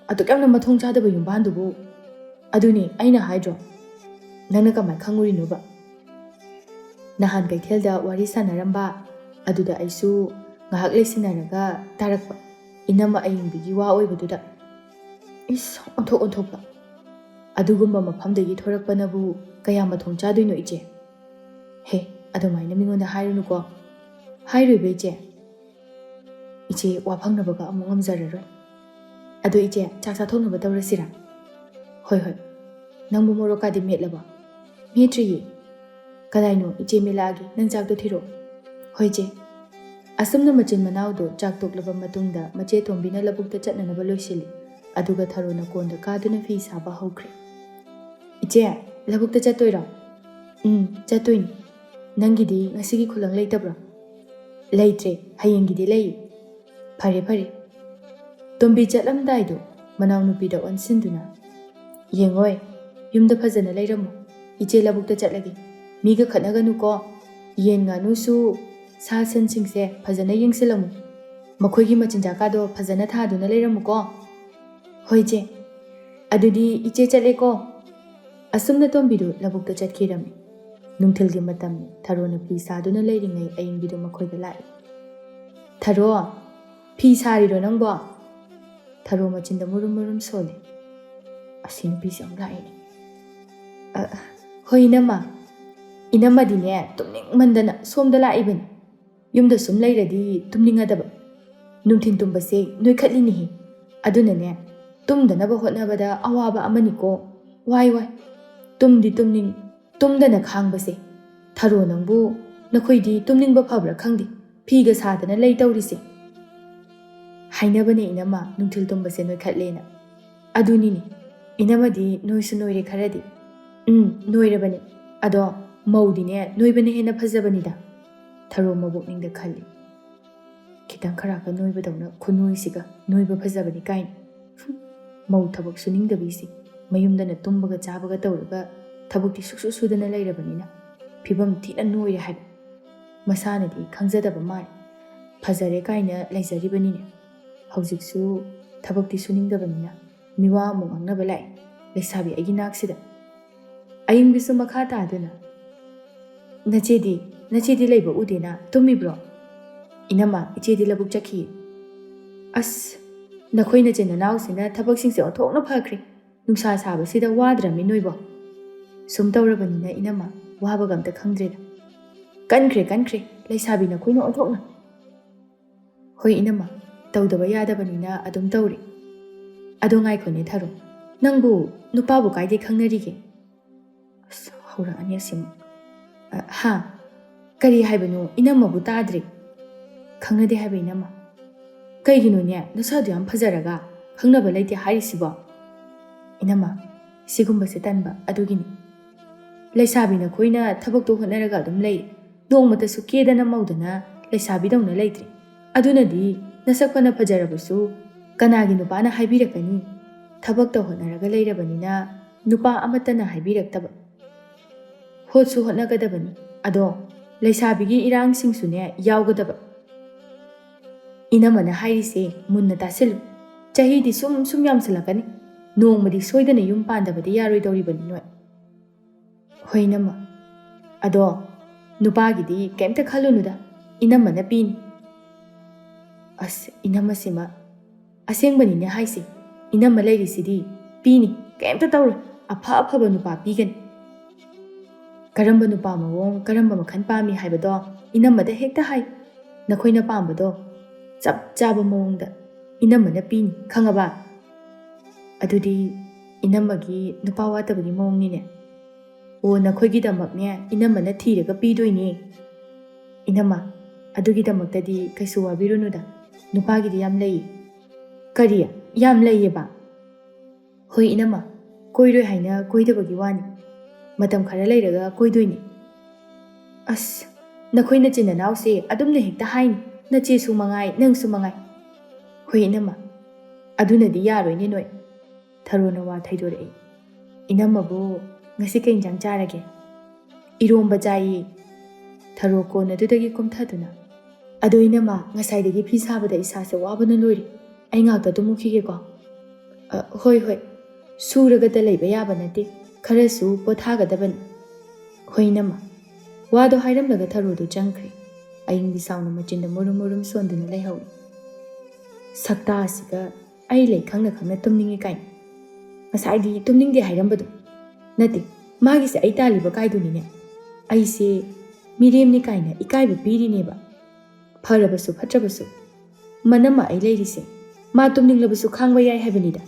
ꯑꯗꯨꯛ ꯌꯥꯝꯅ ꯃꯊꯣꯡ ꯆꯥꯗꯕ ꯌꯨꯝꯕꯥꯟꯗꯨꯕꯨ꯫ ꯑꯗꯨꯅꯦ ꯑꯩꯅ ꯍꯥꯏꯗ꯭ꯔꯣ? ꯅꯪꯅ ꯀꯃꯥꯏ ꯈꯪꯉꯨꯔꯤꯅꯣꯕ? ꯅꯍꯥꯟ ꯀꯩꯊꯦꯜꯗ ꯋꯥꯔꯤ ꯁꯥꯟꯅꯔꯝꯕ, ꯑꯗꯨꯗ ꯑꯩꯁꯨ ꯉꯥꯏꯍꯥꯛ ꯂꯩꯁꯤꯟꯅꯔꯒ ꯇꯥꯔꯛꯄ, ꯏꯅꯝꯃ ꯑꯌꯤꯡꯕꯤꯒꯤ ꯋꯥ ꯑꯣꯏꯕꯗꯨꯗ꯫ ꯏꯁ, ꯑꯣꯟꯊꯣꯛ ꯑꯣꯟꯊꯣꯛꯄ꯫ ꯑꯗꯨꯒꯨꯝꯕ ꯃꯐꯝꯗꯒꯤ ꯊꯣꯔꯛꯄꯅꯕꯨ ꯀꯌꯥ ꯃꯊꯣꯡ ꯆꯥꯗꯣꯏꯅꯣ ꯏꯆꯦ? ꯍꯦ, ꯑꯗꯨꯃꯥꯏꯅ ꯃꯤꯉꯣꯟꯗ ꯍꯥꯏꯔꯨꯅꯨꯀꯣ꯫ ꯍꯥꯏꯔꯣꯏꯕ ꯏꯆꯦ꯫ ꯏꯆꯦ, ꯋꯥ ꯐꯪꯅꯕꯒ ꯑꯃꯨꯛ ꯉꯝꯖꯔꯔꯣꯏ꯫ ꯑꯗꯣ ꯏꯆꯦ, ꯆꯥꯛ ꯆꯥꯊꯣꯛꯅꯕ ꯇꯧꯔꯁꯤꯔꯥ? ꯍꯣꯏ ꯍꯣꯏ꯫ ꯅꯪꯕꯨ ꯃꯣꯔꯣꯛꯀꯥꯗꯤ ꯃꯦꯠꯂꯕꯣ? ꯃꯦꯠꯇ꯭ꯔꯤꯌꯦ꯫ ꯀꯗꯥꯏꯅꯣ? ꯏꯆꯦ ꯃꯦꯠꯂꯛꯑꯒꯦ, ꯅꯪ ꯆꯥꯛꯇꯣ ꯊꯤꯔꯛꯑꯣ꯫ ꯍꯣꯏ ꯏꯆꯦ꯫ ꯑꯁꯨꯝꯅ ꯃꯆꯤꯟ ꯃꯅꯥꯎꯗꯣ ꯆꯥꯛ ꯇꯣꯛꯂꯕ ꯃꯇꯨꯡꯗ ꯃꯆꯦ ꯇꯣꯝꯕꯤꯅ ꯂꯧꯕꯨꯛꯇ ꯆꯠꯅꯅꯕ ꯂꯣꯏꯁꯤꯜꯂꯤ꯫ ꯑꯗꯨꯒ ꯊꯔꯣꯅ ꯀꯣꯟꯗ ꯀꯥꯗꯨꯅ ꯐꯤ ꯁꯥꯕ ꯍꯧꯈ꯭ꯔꯦ꯫ ꯏꯆꯦ, ꯂꯧꯕꯨꯛꯇ ꯆꯠꯇꯣꯏꯔꯣ? ꯎꯝ, ꯆꯠꯇꯣꯏꯅꯤ꯫ ꯅꯪꯒꯤꯗꯤ ꯉꯁꯤꯒꯤ ꯈꯨꯂꯪ ꯂꯩꯇꯕ꯭ꯔꯣ? ꯂꯩꯇ꯭ꯔꯦ, ꯍꯌꯦꯡꯒꯤꯗꯤ ꯂꯩ꯫ ꯐꯔꯦ ꯐꯔꯦ꯫ ꯇꯣꯝꯕꯤ ꯆꯠꯂꯝꯗꯥꯏꯗꯣ ꯃꯅꯥꯎꯅꯨꯄꯤꯗ ꯑꯣꯟꯁꯤꯟꯗꯨꯅ, "ꯌꯦꯡꯉꯣꯏ, ꯌꯨꯝꯗ ꯐꯖꯅ ꯂꯩꯔꯝꯃꯨ꯫ ꯏꯆꯦ ꯂꯧꯕꯨꯛꯇ ꯆꯠꯂꯒꯦ꯫ ꯃꯤꯒ ꯈꯠꯅꯒꯅꯨꯀꯣ꯫ ꯌꯦꯟ ꯉꯥꯅꯨꯁꯨ, ꯁꯥ ꯁꯟꯁꯤꯡꯁꯦ ꯐꯖꯅ ꯌꯦꯡꯁꯤꯜꯂꯝꯃꯨ꯫ ꯃꯈꯣꯏꯒꯤ ꯃꯆꯤꯟꯖꯥꯛꯀꯥꯗꯣ ꯐꯖꯅ ꯊꯥꯗꯨꯅ ꯂꯩꯔꯝꯃꯨꯀꯣ꯫" "ꯍꯣꯏ ꯏꯆꯦ꯫ ꯑꯗꯨꯗꯤ ꯏꯆꯦ ꯆꯠꯂꯦꯀꯣ꯫" ꯑꯁꯨꯝꯅ ꯇꯣꯝꯕꯤꯗꯨ ꯂꯧꯕꯨꯛꯇ ꯆꯠꯈꯤꯔꯝꯃꯤ꯫ ꯅꯨꯡꯊꯤꯜꯒꯤ ꯃꯇꯝꯅꯤ꯫ ꯊꯔꯣꯅ ꯐꯤ ꯁꯥꯗꯨꯅ ꯂꯩꯔꯤꯉꯩ ꯑꯌꯤꯡꯕꯤꯗꯨ ꯃꯈꯣꯏꯗ ꯂꯥꯛꯏ꯫ "ꯊꯔꯣ, ꯐꯤ ꯁꯥꯔꯤꯔꯣ ꯅꯪꯕꯣ?" ꯊꯔꯣ ꯃꯆꯤꯟꯗ ꯃꯨꯔꯨꯝ ꯃꯨꯔꯨꯝ ꯁꯣꯜꯂꯤ꯫ "ꯑꯁꯤ ꯅꯨꯄꯤꯁꯦ ꯑꯃꯨꯛ ꯂꯥꯛꯏꯅꯦ꯫" "ꯑ, ꯍꯣꯏ ꯏꯅꯝꯃ꯫ ꯏꯅꯝꯃꯗꯤꯅꯦ, ꯇꯨꯝꯅꯤꯡꯃꯟꯗꯅ ꯁꯣꯝꯗ ꯂꯥꯛꯏꯕꯅꯤ꯫ ꯌꯨꯝꯗ ꯁꯨꯝ ꯂꯩꯔꯗꯤ ꯇꯨꯝꯅꯤꯡꯉꯗꯕ꯫ ꯅꯨꯡꯊꯤꯟ ꯇꯨꯝꯕꯁꯦ ꯅꯣꯏꯈꯠꯂꯤꯅꯦꯍꯦ꯫ ꯑꯗꯨꯅꯅꯦ, ꯇꯨꯝꯗꯅꯕ ꯍꯣꯠꯅꯕꯗ ꯑꯋꯥꯕ ꯑꯃꯅꯤꯀꯣ꯫ ꯋꯥꯏ ꯋꯥꯏ꯫ ꯇꯨꯝꯗꯤ ꯇꯨꯝꯅꯤꯡ, ꯇꯨꯝꯗꯅ ꯈꯥꯡꯕꯁꯦ꯫ ꯊꯔꯣ ꯅꯪꯕꯨ, ꯅꯈꯣꯏꯗꯤ ꯇꯨꯝꯅꯤꯡꯕ ꯐꯕ꯭ꯔꯥ ꯈꯪꯗꯦ, ꯐꯤꯒ ꯁꯥꯗꯅ ꯂꯩ ꯇꯧꯔꯤꯁꯦ꯫ ꯍꯥꯏꯅꯕꯅꯦ ꯏꯅꯝꯃ, ꯅꯨꯡꯊꯤꯜ ꯇꯨꯝꯕꯁꯦ ꯅꯣꯏꯈꯠꯂꯦꯅ꯫ ꯑꯗꯨꯅꯤꯅꯦ, ꯏꯅꯝꯃꯗꯤ ꯅꯣꯏꯁꯨ ꯅꯣꯏꯔꯦ ꯈꯔꯗꯤ꯫ ꯎꯝ, ꯅꯣꯏꯔꯕꯅꯦ꯫ ꯑꯗꯣ ꯃꯧꯗꯤꯅꯦ, ꯅꯣꯏꯕꯅ ꯍꯦꯟꯅ ꯐꯖꯕꯅꯤꯗ꯫ ꯊꯔꯣ ꯃꯕꯨꯛꯅꯤꯡꯗ ꯈꯜꯂꯤ꯫ ꯈꯤꯇꯪ ꯈꯔꯒ ꯅꯣꯏꯕꯗꯧꯅ ꯈꯨꯅꯣꯏꯁꯤꯒ ꯅꯣꯏꯕ ꯐꯖꯕꯅꯤ ꯀꯥꯏꯅ꯫ ꯍꯨꯝ, ꯃꯧ ꯊꯕꯛ ꯁꯨꯅꯤꯡꯗꯕꯤꯁꯤ, ꯃꯌꯨꯝꯗꯅ ꯇꯨꯝꯕꯒ ꯆꯥꯕꯒ ꯇꯧꯔꯒ ꯊꯕꯛꯇꯤ ꯁꯨꯛꯁꯨ ꯁꯨꯗꯅ ꯂꯩꯔꯕꯅꯤꯅ ꯐꯤꯕꯝ ꯊꯤꯅ ꯅꯣꯏꯔꯦ ꯍꯥꯏꯕ꯫ ꯃꯁꯥꯅꯗꯤ ꯈꯪꯖꯗꯕ ꯃꯥꯜꯂꯤ꯫ ꯐꯖꯔꯦ ꯀꯥꯏꯅ ꯂꯩꯖꯔꯤꯕꯅꯤꯅꯦ꯫ ꯍꯧꯖꯤꯛꯁꯨ ꯊꯕꯛꯇꯤ ꯁꯨꯅꯤꯡꯗꯕꯅꯤꯅ ꯃꯤꯋꯥ ꯑꯃꯨꯛ ꯉꯥꯡꯅꯕ ꯂꯥꯛꯏ ꯂꯩꯁꯥꯕꯤ ꯑꯩꯒꯤ ꯅꯥꯛꯁꯤꯗ꯫ ꯑꯌꯤꯡꯕꯤꯁꯨ ꯃꯈꯥ ꯇꯥꯗꯨꯅ, "ꯅꯆꯦꯗꯤ, ꯅꯆꯦꯗꯤ ꯂꯩꯕ ꯎꯗꯦꯅ, ꯇꯨꯝꯃꯤꯕ꯭ꯔꯣ?" "ꯏꯅꯝꯃ, ꯏꯆꯦꯗꯤ ꯂꯧꯕꯨꯛ ꯆꯠꯈꯤ꯫" "ꯑꯁ, ꯅꯈꯣꯏ ꯅꯆꯤꯟ ꯅꯅꯥꯎꯁꯤꯅ ꯊꯕꯛꯁꯤꯡꯁꯦ ꯑꯣꯟꯊꯣꯛꯅ ꯐꯈ꯭ꯔꯦ꯫ ꯅꯨꯡꯁꯥ ꯁꯥꯕꯁꯤꯗ ꯋꯥꯗ꯭ꯔꯃꯤ ꯅꯣꯏꯕꯣ?" "ꯁꯨꯝ ꯇꯧꯔꯕꯅꯤꯅ ꯏꯅꯝꯃ, ꯋꯥꯕꯒ ꯑꯝꯇ ꯈꯪꯗ꯭ꯔꯦꯗ꯫" "ꯀꯟꯈ꯭ꯔꯦ, ꯀꯟꯈ꯭ꯔꯦ, ꯂꯩꯁꯥꯕꯤ ꯅꯈꯣꯏꯅ ꯑꯣꯟꯊꯣꯛꯅ꯫" "ꯍꯣꯏ ꯏꯅꯝꯃ, ꯇꯧꯗꯕ ꯌꯥꯗꯕꯅꯤꯅ ꯑꯗꯨꯝ ꯇꯧꯔꯤ꯫ ꯑꯗꯣ ꯉꯥꯏꯈꯣꯅꯦ ꯊꯔꯣ, ꯅꯪꯕꯨ ꯅꯨꯄꯥꯕꯨ ꯀꯥꯏꯗꯩ ꯈꯪꯅꯔꯤꯒꯦ?" ꯑꯁ, ꯍꯧꯔꯛꯑꯅꯤ ꯑꯁꯤꯃꯨꯛ꯫ "ꯑ, ꯍꯥ? ꯀꯔꯤ ꯍꯥꯏꯕꯅꯣ? ꯏꯅꯝꯃꯕꯨ ꯇꯥꯗ꯭ꯔꯦ꯫" "ꯈꯪꯅꯗꯦ ꯍꯥꯏꯕ ꯏꯅꯝꯃ꯫" "ꯀꯩꯒꯤꯅꯣꯅꯦ? ꯅꯁꯥꯗꯨ ꯌꯥꯝ ꯐꯖꯔꯒ ꯈꯪꯅꯕ ꯂꯩꯇꯦ ꯍꯥꯏꯔꯤꯁꯤꯕꯣ?" "ꯏꯅꯝꯃ, ꯁꯤꯒꯨꯝꯕꯁꯦ ꯇꯟꯕ ꯑꯗꯨꯒꯤꯅꯤ꯫ ꯂꯩꯁꯥꯕꯤ ꯅꯈꯣꯏꯅ ꯊꯕꯛꯇꯣ ꯍꯣꯠꯅꯔꯒ ꯑꯗꯨꯝ ꯂꯩ꯫ ꯅꯣꯡꯃꯇꯁꯨ ꯀꯦꯗꯅ ꯃꯧꯗꯅ ꯂꯩꯁꯥꯕꯤꯗꯧꯅ ꯂꯩꯇ꯭ꯔꯦ꯫ ꯑꯗꯨꯅꯗꯤ ꯅꯁꯛ ꯐꯅ ꯐꯖꯔꯕꯁꯨ ꯀꯅꯥꯒꯤ ꯅꯨꯄꯥꯅ ꯍꯥꯏꯕꯤꯔꯛꯀꯅꯤ? ꯊꯕꯛꯇ ꯍꯣꯠꯅꯔꯒ ꯂꯩꯔꯕꯅꯤꯅ ꯅꯨꯄꯥ ꯑꯃꯠꯇꯅ ꯍꯥꯏꯕꯤꯔꯛꯇꯕ꯫ ꯍꯣꯠꯁꯨ ꯍꯣꯠꯅꯒꯗꯕꯅꯤ꯫ ꯑꯗꯣ ꯂꯩꯁꯥꯕꯤꯒꯤ ꯏꯔꯥꯡꯁꯤꯡꯁꯨꯅꯦ ꯌꯥꯎꯒꯗꯕ꯫" "ꯏꯅꯝꯃꯅ ꯍꯥꯏꯔꯤꯁꯦ ꯃꯨꯟꯅ ꯇꯥꯁꯤꯜꯂꯨ꯫ ꯆꯍꯤꯗꯤ ꯁꯨꯝ ꯁꯨꯝ ꯌꯥꯝꯁꯤꯜꯂꯛꯀꯅꯤ꯫ ꯅꯣꯡꯃꯗꯤ ꯁꯣꯏꯗꯅ ꯌꯨꯝ ꯄꯥꯟꯗꯕꯗꯤ ꯌꯥꯔꯣꯏꯗꯧꯔꯤꯕꯅꯤ ꯅꯣꯏ꯫" "ꯍꯣꯏ ꯏꯅꯝꯃ꯫ ꯑꯗꯣ ꯅꯨꯄꯥꯒꯤꯗꯤ ꯀꯩꯝꯇ ꯈꯜꯂꯨꯅꯨꯗ, ꯏꯅꯝꯃꯅ ꯄꯤꯅꯤ꯫" "ꯑꯁ, ꯏꯅꯝꯃꯁꯤꯃ꯫ ꯑꯁꯦꯡꯕꯅꯤꯅꯦ ꯍꯥꯏꯁꯦ꯫ ꯏꯅꯝꯃ ꯂꯩꯔꯤꯁꯤꯗꯤ꯫ ꯄꯤꯅꯤ, ꯀꯩꯝꯇ ꯇꯧꯔꯣꯏ꯫ ꯑꯐ ꯑꯐꯕ ꯅꯨꯄꯥ ꯄꯤꯒꯅꯤ꯫" ꯀꯔꯝꯕ ꯅꯨꯄꯥ ꯃꯑꯣꯡ, ꯀꯔꯝꯕ ꯃꯈꯜ ꯄꯥꯝꯃꯤ ꯍꯥꯏꯕꯗꯣ ꯏꯅꯝꯃꯗ ꯍꯦꯛꯇ ꯍꯥꯏ꯫ ꯅꯈꯣꯏꯅ ꯄꯥꯝꯕꯗꯣ ꯆꯞ ꯆꯥꯕ ꯃꯑꯣꯡꯗ ꯏꯅꯝꯃꯅ ꯄꯤꯅꯤ, ꯈꯪꯉꯕ? ꯑꯗꯨꯗꯤ ꯏꯅꯝꯃꯒꯤ ꯅꯨꯄꯥ ꯋꯥꯠꯇꯕꯒꯤ ꯃꯑꯣꯡꯅꯤꯅꯦ꯫ ꯑꯣ, ꯅꯈꯣꯏꯒꯤꯗꯃꯛꯅꯦ ꯏꯅꯝꯃꯅ ꯊꯤꯔꯒ ꯄꯤꯗꯣꯏꯅꯦ꯫ ꯏꯅꯝꯃ, ꯑꯗꯨꯒꯤꯗꯃꯛꯇꯗꯤ ꯀꯩꯁꯨ ꯋꯥꯕꯤꯔꯨꯅꯨꯗ, ꯅꯨꯄꯥꯒꯤꯗꯤ ꯌꯥꯝ ꯂꯩꯌꯦ꯫ ꯀꯔꯤ? ꯌꯥꯝ ꯂꯩꯌꯦꯕ? ꯍꯣꯏ ꯏꯅꯝꯃ, ꯀꯣꯏꯔꯣꯏ ꯍꯥꯏꯅ ꯀꯣꯏꯗꯕꯒꯤ ꯋꯥꯅꯤ꯫ ꯃꯇꯝ ꯈꯔ ꯂꯩꯔꯒ ꯀꯣꯏꯗꯣꯏꯅꯤ꯫ ꯑꯁ, ꯅꯈꯣꯏ ꯅꯆꯤꯟ ꯅꯅꯥꯎꯁꯦ ꯑꯗꯨꯝꯅ ꯍꯦꯛꯇ ꯍꯥꯏꯅꯤ, ꯅꯆꯦꯁꯨ ꯃꯉꯥꯏ, ꯅꯪꯁꯨ ꯃꯉꯥꯏ꯫ ꯍꯣꯏ ꯏꯅꯝꯃ, ꯑꯗꯨꯅꯗꯤ ꯌꯥꯔꯣꯏꯅꯦ ꯅꯣꯏ꯫ ꯊꯔꯣꯅ ꯋꯥ ꯊꯩꯗꯣꯔꯛꯏ꯫ ꯏꯅꯝꯃꯕꯨ ꯉꯁꯤ ꯀꯩ ꯏꯟꯖꯥꯡ ꯆꯥꯔꯒꯦ? ꯏꯔꯣꯝꯕ ꯆꯥꯏꯌꯦ꯫ ꯊꯔꯣ ꯀꯣꯟ ꯑꯗꯨꯗꯒꯤ ꯀꯨꯝꯊꯗꯨꯅ, ꯑꯗꯣ ꯏꯅꯝꯃ, ꯉꯁꯥꯏꯗꯒꯤ ꯐꯤ ꯁꯥꯕꯗ ꯏꯁꯥꯁꯦ ꯋꯥꯕꯅ ꯂꯣꯏꯔꯦ꯫ ꯑꯩ ꯉꯥꯛꯇ ꯇꯨꯝꯃꯨꯈꯤꯒꯦꯀꯣ꯫ "ꯑ, ꯍꯣꯏ, ꯍꯣꯏ, ꯁꯨꯔꯒꯇ ꯂꯩꯕ ꯌꯥꯕ ꯅꯠꯇꯦ, ꯈꯔꯁꯨ ꯄꯣꯊꯥꯒꯗꯕꯅꯤ꯫" "ꯍꯣꯏ ꯏꯅꯝꯃ꯫" ꯋꯥꯗꯣ ꯍꯥꯏꯔꯝꯂꯒ ꯊꯔꯣꯗꯣ ꯆꯪꯈ꯭ꯔꯦ꯫ ꯑꯌꯤꯡꯕꯤ ꯁꯥꯎꯅ ꯃꯆꯤꯟꯗ ꯃꯨꯔꯨꯝ ꯃꯨꯔꯨꯝ ꯁꯣꯟꯗꯨꯅ ꯂꯩꯍꯧꯏ꯫ "ꯁꯛꯇꯥ ꯑꯁꯤꯒ ꯑꯩ ꯂꯩ ꯈꯪꯅ ꯈꯪꯅ ꯇꯨꯝꯅꯤꯡꯉꯤ ꯀꯥꯏꯅ꯫ ꯉꯁꯥꯏꯗꯤ ꯇꯨꯝꯅꯤꯡꯗꯦ ꯍꯥꯏꯔꯝꯕꯗꯣ꯫ ꯅꯠꯇꯦ, ꯃꯥꯒꯤꯁꯦ ꯑꯩ ꯇꯥꯜꯂꯤꯕ ꯀꯥꯏꯗꯨꯅꯤꯅꯦ꯫ ꯑꯩꯁꯦ ꯃꯤꯔꯦꯝꯅꯤ ꯀꯥꯏꯅ ꯏꯀꯥꯏꯕ ꯄꯤꯔꯤꯅꯦꯕ꯫ ꯐꯔꯕꯁꯨ ꯐꯠꯇ꯭ꯔꯕꯁꯨ ꯃꯅꯝꯃ ꯑꯩ ꯂꯩꯔꯤꯁꯦ ꯃꯥ ꯇꯨꯝꯅꯤꯡꯂꯕꯁꯨ ꯈꯥꯡꯕ ꯌꯥꯏ ꯍꯥꯏꯕꯅꯤꯗ꯫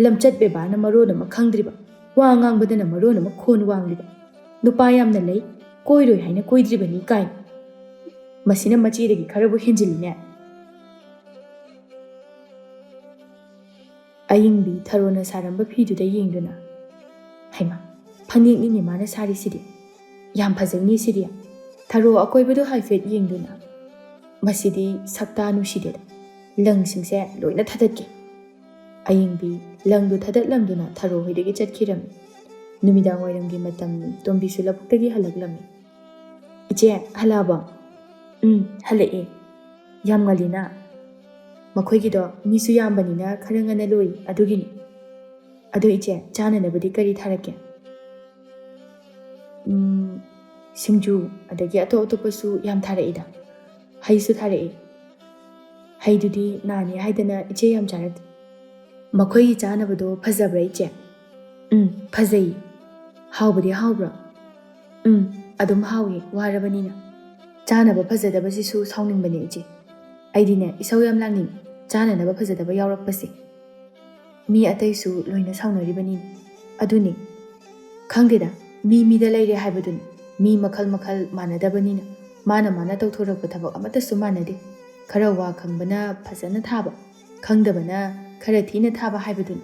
ꯂꯝꯆꯠ ꯕꯦꯕꯥꯔꯅ ꯃꯔꯣꯟ ꯑꯃ ꯈꯪꯗ꯭ꯔꯤꯕ, ꯋꯥ ꯉꯥꯡꯕꯗꯅ ꯃꯔꯣꯟ ꯑꯃ ꯈꯣꯟ ꯋꯥꯡꯂꯤꯕ꯫ ꯅꯨꯄꯥ ꯌꯥꯝꯅ ꯂꯩ, ꯀꯣꯏꯔꯣꯏ ꯍꯥꯏꯅ ꯀꯣꯏꯗ꯭ꯔꯤꯕꯅꯤ ꯀꯥꯏꯅ꯫ ꯃꯁꯤꯅ ꯃꯆꯦꯗꯒꯤ ꯈꯔꯕꯨ ꯍꯦꯟꯖꯤꯜꯂꯤꯅꯦ꯫" ꯑꯌꯤꯡꯕꯤ ꯊꯔꯣꯅ ꯁꯥꯔꯝꯕ ꯐꯤꯗꯨꯗ ꯌꯦꯡꯗꯨꯅ, "ꯍꯩꯃꯥ, ꯐꯅꯦꯛꯅꯤꯅꯦ ꯃꯥꯅ ꯁꯥꯔꯤꯁꯤꯗꯤ꯫ ꯌꯥꯝ ꯐꯖꯩꯅꯦ ꯁꯤꯗꯤ꯫" ꯊꯔꯣ ꯑꯀꯣꯏꯕꯗꯨ ꯍꯥꯏꯐꯦꯠ ꯌꯦꯡꯗꯨꯅ, "ꯃꯁꯤꯗꯤ ꯁꯛꯇꯥ ꯅꯨꯡꯁꯤꯗꯦꯗ꯫ ꯂꯪꯁꯤꯡꯁꯦ ꯂꯣꯏꯅ ꯊꯥꯗꯠꯀꯦ꯫" ꯑꯌꯤꯡꯕꯤ ꯂꯪꯗꯨ ꯊꯥꯗꯠꯂꯝꯗꯨꯅ ꯊꯔꯣ ꯍꯣꯏꯗꯒꯤ ꯆꯠꯈꯤꯔꯝꯃꯤ꯫ ꯅꯨꯃꯤꯗꯥꯡ ꯋꯥꯏꯔꯝꯒꯤ ꯃꯇꯝꯅꯤ, ꯇꯣꯝꯕꯤꯁꯨ ꯂꯧꯕꯨꯛꯇꯒꯤ ꯍꯜꯂꯛꯂꯝꯃꯤ꯫ "ꯏꯆꯦ, ꯍꯜꯂꯛꯑꯕꯣ?" "ꯎꯝ, ꯍꯜꯂꯛꯑꯦ꯫ ꯌꯥꯝ ꯉꯜꯂꯤꯅ꯫" "ꯃꯈꯣꯏꯒꯤꯗꯣ ꯃꯤꯁꯨ ꯌꯥꯝꯕꯅꯤꯅ ꯈꯔ ꯉꯟꯅ ꯂꯣꯏ, ꯑꯗꯨꯒꯤꯅꯤ꯫" "ꯑꯗꯨ ꯏꯆꯦ, ꯆꯥꯅꯅꯕꯗꯤ ꯀꯔꯤ ꯊꯥꯔꯛꯀꯦ?" "ꯎꯝ, ꯁꯤꯡꯖꯨ, ꯑꯗꯒꯤ ꯑꯇꯣꯞ ꯑꯇꯣꯞꯄꯁꯨ ꯌꯥꯝ ꯊꯥꯔꯛꯏꯗ꯫ ꯍꯩꯁꯨ ꯊꯥꯔꯛꯏ꯫" "ꯍꯩꯗꯨꯗꯤ ꯅꯥꯅꯤ ꯍꯥꯏꯗꯅ ꯏꯆꯦ ꯌꯥꯝ ꯆꯥꯔꯛꯇꯦ꯫" "ꯃꯈꯣꯏꯒꯤ ꯆꯥꯅꯕꯗꯣ ꯐꯖꯕ꯭ꯔꯥ ꯏꯆꯦ?" "ꯎꯝ, ꯐꯖꯩ꯫" "ꯍꯥꯎꯕꯗꯤ ꯍꯥꯎꯕ꯭ꯔꯣ?" "ꯎꯝ, ꯑꯗꯨꯝ ꯍꯥꯎꯏ, ꯋꯥꯔꯕꯅꯤꯅ꯫ ꯆꯥꯅꯕ ꯐꯖꯗꯕꯁꯤꯁꯨ ꯁꯥꯎꯅꯤꯡꯕꯅꯦ ꯏꯆꯦ꯫ ꯑꯩꯗꯤꯅꯦ, ꯏꯁꯧ ꯌꯥꯝ ꯂꯥꯡꯅꯤꯡꯏ, ꯆꯥꯅꯅꯕ ꯐꯖꯗꯕ ꯌꯥꯎꯔꯛꯄꯁꯦ꯫ ꯃꯤ ꯑꯇꯩꯁꯨ ꯂꯣꯏꯅ ꯁꯥꯎꯅꯔꯤꯕꯅꯤꯅꯦ꯫ ꯑꯗꯨꯅꯤ, ꯈꯪꯗꯦꯗ, ꯃꯤ ꯃꯤꯗ ꯂꯩꯔꯦ ꯍꯥꯏꯕꯗꯨꯅꯤ꯫ ꯃꯤ ꯃꯈꯜ ꯃꯈꯜ ꯃꯥꯟꯅꯗꯕꯅꯤꯅ, ꯃꯥꯅ ꯃꯥꯅ ꯇꯧꯊꯣꯔꯛꯄ ꯊꯕꯛ ꯑꯃꯠꯇꯁꯨ ꯃꯥꯟꯅꯗꯦ꯫ ꯈꯔ ꯋꯥ ꯈꯪꯕꯅ ꯐꯖꯅ ꯊꯥꯕ, ꯈꯪꯗꯕꯅ ꯈꯔ ꯊꯤꯅ ꯊꯥꯕ ꯍꯥꯏꯕꯗꯨꯅꯤ꯫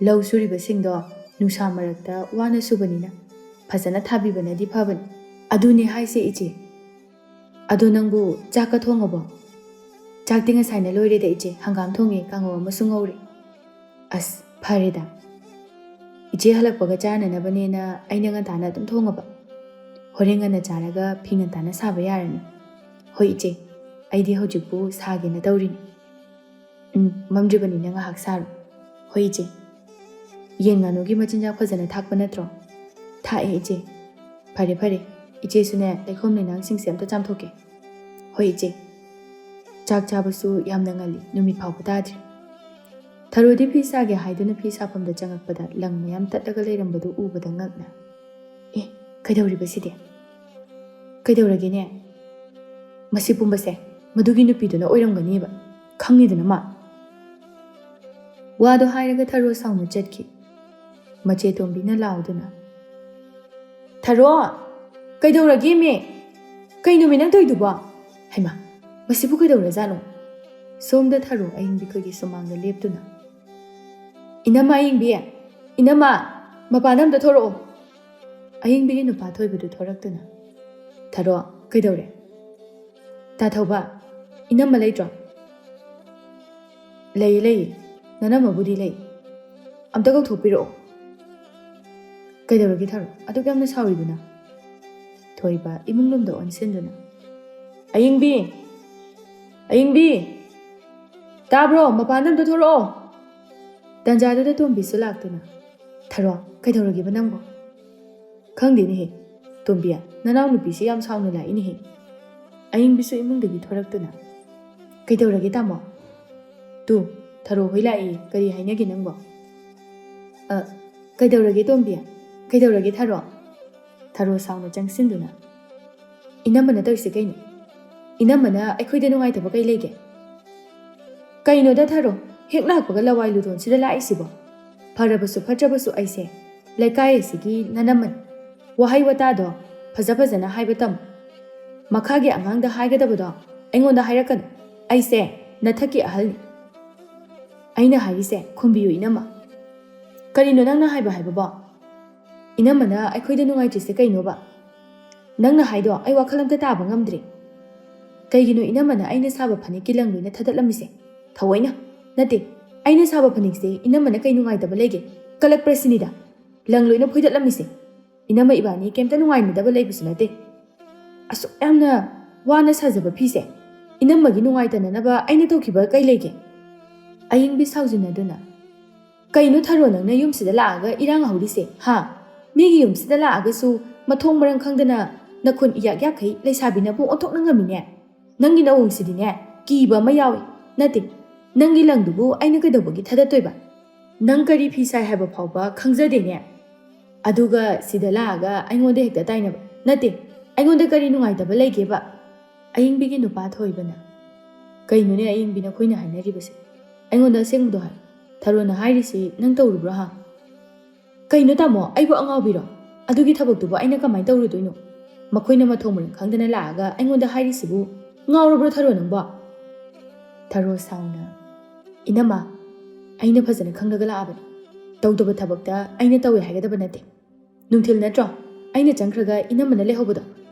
ꯂꯧ ꯁꯨꯔꯤꯕꯁꯤꯡꯗꯣ ꯅꯨꯡꯁꯥ ꯃꯔꯛꯇ ꯋꯥꯅ ꯁꯨꯕꯅꯤꯅ, ꯐꯖꯅ ꯊꯥꯕꯤꯕꯅꯗꯤ ꯐꯕꯅꯤ꯫" "ꯑꯗꯨꯅꯦ ꯍꯥꯏꯁꯦ ꯏꯆꯦ꯫ ꯑꯗꯣ ꯅꯪꯕꯨ ꯆꯥꯛꯀ ꯊꯣꯡꯉꯕꯣ?" "ꯆꯥꯛꯇꯤ ꯉꯁꯥꯏꯅ ꯂꯣꯏꯔꯦꯗ ꯏꯆꯦ, ꯍꯪꯒꯥꯝ ꯊꯣꯡꯉꯦ, ꯀꯥꯡꯉꯧ ꯑꯃꯁꯨ ꯉꯧꯔꯦ꯫" "ꯑꯁ, ꯐꯔꯦꯗ꯫ ꯏꯆꯦ ꯍꯜꯂꯛꯄꯒ ꯆꯥꯅꯅꯕꯅꯦꯅ ꯑꯩꯅ ꯉꯟꯇꯥꯅ ꯑꯗꯨꯝ ꯊꯣꯡꯉꯕ꯫ ꯍꯣꯔꯦꯟ ꯉꯟꯅ ꯆꯥꯔꯒ ꯐꯤ ꯉꯟꯇꯥꯅ ꯁꯥꯕ ꯌꯥꯔꯅꯤ꯫" "ꯍꯣꯏ ꯏꯆꯦ, ꯑꯩꯗꯤ ꯍꯧꯖꯤꯛꯄꯨ ꯁꯥꯒꯦꯅ ꯇꯧꯔꯤꯅꯤ꯫" "ꯎꯝ, ꯃꯝꯗ꯭ꯔꯤꯕꯅꯤꯅ ꯉꯥꯏꯍꯥꯛ ꯁꯥꯔꯣ꯫" "ꯍꯣꯏ ꯏꯆꯦ꯫ ꯌꯦꯟ ꯉꯥꯅꯨꯒꯤ ꯃꯆꯤꯟꯖꯥꯛ ꯐꯖꯅ ꯊꯥꯛꯄ ꯅꯠꯇ꯭ꯔꯣ?" "ꯊꯥꯛꯑꯦ ꯏꯆꯦ꯫" "ꯐꯔꯦ ꯐꯔꯦ, ꯏꯆꯦꯁꯨꯅꯦ, ꯂꯩꯈꯣꯝ ꯂꯩꯅꯥꯡꯁꯤꯡꯁꯦ ꯑꯝꯇ ꯆꯥꯝꯊꯣꯛꯀꯦ꯫" "ꯍꯣꯏ ꯏꯆꯦ꯫" ꯆꯥꯛ ꯆꯥꯕꯁꯨ ꯌꯥꯝꯅ ꯉꯜꯂꯤ, ꯅꯨꯃꯤꯠ ꯐꯥꯎꯕ ꯇꯥꯗ꯭ꯔꯤ꯫ ꯊꯔꯣꯗꯤ ꯐꯤ ꯁꯥꯒꯦ ꯍꯥꯏꯗꯨꯅ ꯐꯤ ꯁꯥꯐꯝꯗ ꯆꯪꯉꯛꯄꯗ ꯂꯪ ꯃꯌꯥꯝ ꯇꯠꯂꯒ ꯂꯩꯔꯝꯕꯗꯨ ꯎꯕꯗ ꯉꯛꯅ, "ꯑꯦ, ꯀꯩꯗꯧꯔꯤꯕ ꯁꯤꯗꯤ? ꯀꯩꯗꯧꯔꯒꯦꯅꯦ? ꯃꯁꯤ ꯄꯨꯝꯕꯁꯦ ꯃꯗꯨꯒꯤ ꯅꯨꯄꯤꯗꯨꯅ ꯑꯣꯏꯔꯝꯒꯅꯤꯕ, ꯈꯪꯉꯤꯗꯅ ꯃꯥ꯫" ꯋꯥꯗꯣ ꯍꯥꯏꯔꯒ ꯊꯔꯣ ꯁꯥꯎꯅ ꯆꯠꯈꯤ꯫ ꯃꯆꯦ ꯇꯣꯝꯕꯤꯅ ꯂꯥꯎꯗꯨꯅ, "ꯊꯔꯣ, ꯀꯩꯗꯧꯔꯒꯦꯃꯦ? ꯀꯩꯅꯣꯃꯦ ꯅꯪ ꯇꯧꯔꯤꯗꯨꯕꯣ? ꯍꯩꯃꯥ, ꯃꯁꯤꯕꯨ ꯀꯩꯗꯧꯔꯖꯥꯠꯅꯣ?" ꯁꯣꯝꯗ ꯊꯔꯣ ꯑꯌꯤꯡꯕꯤ ꯈꯣꯏꯒꯤ ꯁꯨꯃꯥꯡꯗ ꯂꯦꯞꯇꯨꯅ, "ꯏꯅꯝꯃ ꯑꯌꯤꯡꯕꯤ, ꯏꯅꯝꯃ, ꯃꯄꯥꯟꯗ ꯑꯝꯇ ꯊꯣꯔꯛꯑꯣ꯫" ꯑꯌꯤꯡꯕꯤꯒꯤ ꯅꯨꯄꯥ ꯊꯣꯏꯕꯗꯨ ꯊꯣꯔꯛꯇꯨꯅ, "ꯊꯔꯣ, ꯀꯩꯗꯧꯔꯦ?" "ꯇꯥ ꯊꯧꯕ, ꯏꯅꯝꯃ ꯂꯩꯇ꯭ꯔꯣ?" "ꯂꯩꯌꯦ, ꯂꯩꯌꯦ꯫ ꯅꯅꯝꯃꯕꯨꯗꯤ ꯂꯩ꯫ ꯑꯝꯇ ꯀꯧꯊꯣꯛꯄꯤꯔꯛꯑꯣ꯫" "ꯀꯩꯗꯧꯔꯒꯦ ꯊꯔꯣ? ꯑꯗꯨꯛ ꯌꯥꯝꯅ ꯁꯥꯎꯔꯤꯗꯨꯅ?" ꯊꯣꯏꯕ ꯏꯃꯨꯡ ꯂꯣꯝꯗ ꯑꯣꯟꯁꯤꯟꯗꯨꯅ, "ꯑꯌꯤꯡꯕꯤ! ꯑꯌꯤꯡꯕꯤ! ꯇꯥꯕ꯭ꯔꯣ? ꯃꯄꯥꯟꯗ ꯑꯝꯇ ꯊꯣꯔꯛꯑꯣ!" ꯇꯟꯖꯥꯗꯨꯗ ꯇꯣꯝꯕꯤꯁꯨ ꯂꯥꯛꯇꯨꯅ, "ꯊꯔꯣ, ꯀꯩꯗꯧꯔꯒꯦꯕ ꯅꯪꯕꯣ?" "ꯈꯪꯗꯦꯅꯦꯍꯦ, ꯇꯣꯝꯕꯤ, ꯅꯅꯥꯎꯅꯨꯄꯤꯁꯦ ꯌꯥꯝ ꯁꯥꯎꯅ ꯂꯥꯛꯏꯅꯦꯍꯦ꯫" ꯑꯌꯤꯡꯕꯤꯁꯨ ꯏꯃꯨꯡꯗꯒꯤ ꯊꯣꯔꯛꯇꯨꯅ, "ꯀꯩꯗꯧꯔꯒꯦ ꯇꯥꯃꯣ?" "ꯇꯨ, ꯊꯔꯣ ꯍꯣꯏ ꯂꯥꯛꯏ, ꯀꯔꯤ ꯍꯥꯏꯅꯒꯦ ꯅꯪꯕꯣ?" "ꯑ, ꯀꯩꯗꯧꯔꯒꯦ ꯇꯣꯝꯕꯤ? ꯀꯩꯗꯧꯔꯒꯦ ꯊꯔꯣ?" ꯊꯔꯣ ꯁꯥꯎꯅ ꯆꯪꯁꯤꯟꯗꯨꯅ, "ꯏꯅꯝꯃꯅ ꯇꯧꯔꯤꯁꯦ ꯀꯩꯅꯣ? ꯏꯅꯝꯃꯅ ꯑꯩꯈꯣꯏꯗ ꯅꯨꯡꯉꯥꯏꯇꯕ ꯀꯩ ꯂꯩꯒꯦ?" "ꯀꯩꯅꯣꯗ ꯊꯔꯣ, ꯍꯦꯛ ꯂꯥꯛꯄꯒ ꯂꯋꯥꯏ ꯂꯨꯗꯣꯟꯁꯤꯗ ꯂꯥꯛꯏꯁꯤꯕꯣ? ꯐꯔꯕꯁꯨ ꯐꯠꯇ꯭ꯔꯕꯁꯨ ꯑꯩꯁꯦ ꯂꯩꯀꯥꯏ ꯑꯁꯤꯒꯤ ꯅꯅꯝꯃꯅꯤ꯫ ꯋꯥꯍꯩ ꯋꯥꯇꯥꯗꯣ ꯐꯖ ꯐꯖꯅ ꯍꯥꯏꯕ ꯇꯝꯃꯨ꯫ ꯃꯈꯥꯒꯤ ꯑꯉꯥꯡꯗ ꯍꯥꯏꯒꯗꯕꯗꯣ ꯑꯩꯉꯣꯟꯗ ꯍꯥꯏꯔꯛꯀꯅꯨ꯫ ꯑꯩꯁꯦ ꯅꯊꯛꯀꯤ ꯑꯍꯜꯅꯤ꯫ ꯑꯩꯅ ꯍꯥꯏꯔꯤꯁꯦ ꯈꯨꯝꯕꯤꯌꯨ ꯏꯅꯝꯃ꯫" "ꯀꯔꯤꯅꯣ ꯅꯪꯅ ꯍꯥꯏꯕ ꯍꯥꯏꯕꯕꯣ? ꯏꯅꯝꯃꯅ ꯑꯩꯈꯣꯏꯗ ꯅꯨꯡꯉꯥꯏꯇ꯭ꯔꯤꯁꯦ ꯀꯩꯅꯣꯕ? ꯅꯪꯅ ꯍꯥꯏꯗꯣ ꯑꯩ ꯋꯥꯈꯜ ꯑꯝꯇ ꯇꯥꯕ ꯉꯝꯗ꯭ꯔꯦ꯫ ꯀꯩꯒꯤꯅꯣ ꯏꯅꯝꯃꯅ ꯑꯩꯅ ꯁꯥꯕ ꯐꯅꯦꯛꯀꯤ ꯂꯪ ꯂꯣꯏꯅ ꯊꯗꯠꯂꯝꯃꯤꯁꯦ? ꯊꯑꯣꯏꯅ? ꯅꯠꯇꯦ, ꯑꯩꯅ ꯁꯥꯕ ꯐꯅꯦꯛꯁꯦ ꯏꯅꯝꯃꯅ ꯀꯩ ꯅꯨꯡꯉꯥꯏꯇꯕ ꯂꯩꯒꯦ? ꯀꯜꯂꯛꯄ꯭ꯔꯥ ꯁꯤꯅꯤꯗ꯫ ꯂꯪ ꯂꯣꯏꯅ ꯐꯣꯏꯗꯠꯂꯝꯃꯤꯁꯦ꯫ ꯏꯅꯝꯃ ꯏꯕꯥꯅꯤ ꯀꯩꯝꯇ ꯅꯨꯡꯉꯥꯏꯅꯗꯕ ꯂꯩꯕꯁꯨ ꯅꯠꯇꯦ꯫ ꯑꯁꯨꯛ ꯌꯥꯝꯅ ꯋꯥꯅ ꯁꯥꯖꯕ ꯐꯤꯁꯦ ꯏꯅꯝꯃꯒꯤ ꯅꯨꯡꯉꯥꯏꯇꯅꯅꯕ ꯑꯩꯅ ꯇꯧꯈꯤꯕ ꯀꯩ ꯂꯩꯒꯦ?" ꯑꯌꯤꯡꯕꯤ ꯁꯥꯎꯖꯤꯟꯅꯗꯨꯅ, "ꯀꯩꯅꯣ ꯊꯔꯣ, ꯅꯪꯅ ꯌꯨꯝꯁꯤꯗ ꯂꯥꯛꯑꯒ ꯏꯔꯥꯡ ꯍꯧꯔꯤꯁꯦ, ꯍꯥ? ꯃꯤꯒꯤ ꯌꯨꯝꯁꯤꯗ ꯂꯥꯛꯑꯒꯁꯨ ꯃꯊꯣꯡ ꯃꯔꯝ ꯈꯪꯗꯅ ꯅꯈꯨꯟ ꯏꯌꯥꯛ ꯌꯥꯛꯈꯩ ꯂꯩꯁꯥꯕꯤꯅꯕꯨ ꯑꯣꯟꯊꯣꯛꯅ ꯉꯝꯃꯤꯅꯦ꯫ ꯅꯪꯒꯤ ꯅꯑꯣꯡꯁꯤꯗꯤꯅꯦ, ꯀꯤꯕ ꯑꯃ ꯌꯥꯎꯏ꯫ ꯅꯠꯇꯦ, ꯅꯪꯒꯤ ꯂꯪꯗꯨꯕꯨ ꯑꯩꯅ ꯀꯩꯗꯧꯕꯒꯤ ꯊꯗꯠꯇꯣꯏꯕ? ꯅꯪ ꯀꯔꯤ ꯐꯤ ꯁꯥꯏ ꯍꯥꯏꯕ ꯐꯥꯎꯕ ꯈꯪꯖꯗꯦꯅꯦ꯫ ꯑꯗꯨꯒ ꯁꯤꯗ ꯂꯥꯛꯑꯒ ꯑꯩꯉꯣꯟꯗ ꯍꯦꯛꯇ ꯇꯥꯏꯅꯕ꯫ ꯅꯠꯇꯦ, ꯑꯩꯉꯣꯟꯗ ꯀꯔꯤ ꯅꯨꯡꯉꯥꯏꯇꯕ ꯂꯩꯒꯦꯕ?" ꯑꯌꯤꯡꯕꯤꯒꯤ ꯅꯨꯄꯥ ꯊꯣꯏꯕꯅ, "ꯀꯩꯅꯣꯅꯦ ꯑꯌꯤꯡꯕꯤ, ꯅꯈꯣꯏꯅ ꯍꯥꯏꯅꯔꯤꯕꯁꯦ? ꯑꯩꯉꯣꯟꯗ ꯑꯁꯦꯡꯕꯗꯣ ꯍꯥꯏ꯫ ꯊꯔꯣꯅ ꯍꯥꯏꯔꯤꯁꯤ ꯅꯪ ꯇꯧꯔꯨꯕ꯭ꯔꯣ, ꯍꯥ?" "ꯀꯩꯅꯣ ꯇꯥꯃꯣ, ꯑꯩꯕꯨ ꯑꯉꯥꯎꯕꯤꯔꯣ? ꯑꯗꯨꯒꯤ ꯊꯕꯛꯇꯨꯕꯨ ꯑꯩꯅ ꯀꯃꯥꯏꯅ ꯇꯧꯔꯨꯗꯣꯏꯅꯣ? ꯃꯈꯣꯏꯅ ꯃꯊꯣꯡ ꯃꯔꯝ ꯈꯪꯗꯅ ꯂꯥꯛꯑꯒ ꯑꯩꯉꯣꯟꯗ ꯍꯥꯏꯔꯤꯁꯤꯕꯨ ꯉꯥꯎꯔꯕ꯭ꯔꯣ ꯊꯔꯣ ꯅꯪꯕꯣ?" ꯊꯔꯣ ꯁꯥꯎꯅ, "ꯏꯅꯝꯃ, ꯑꯩꯅ ꯐꯖꯅ ꯈꯪꯂꯒ ꯂꯥꯛꯑꯕꯅꯤ꯫ ꯇꯧꯗꯕ ꯊꯕꯛꯇ ꯑꯩꯅ ꯇꯧꯋꯦ ꯍꯥꯏꯒꯗꯕ ꯅꯠꯇꯦ꯫ ꯅꯨꯡꯊꯤꯜ ꯅꯠꯇ꯭ꯔꯣ ꯑꯩꯅ ꯆꯪꯈ꯭ꯔꯒ ꯏꯅꯝꯃꯅ ꯂꯩꯍꯧꯕꯗꯣ?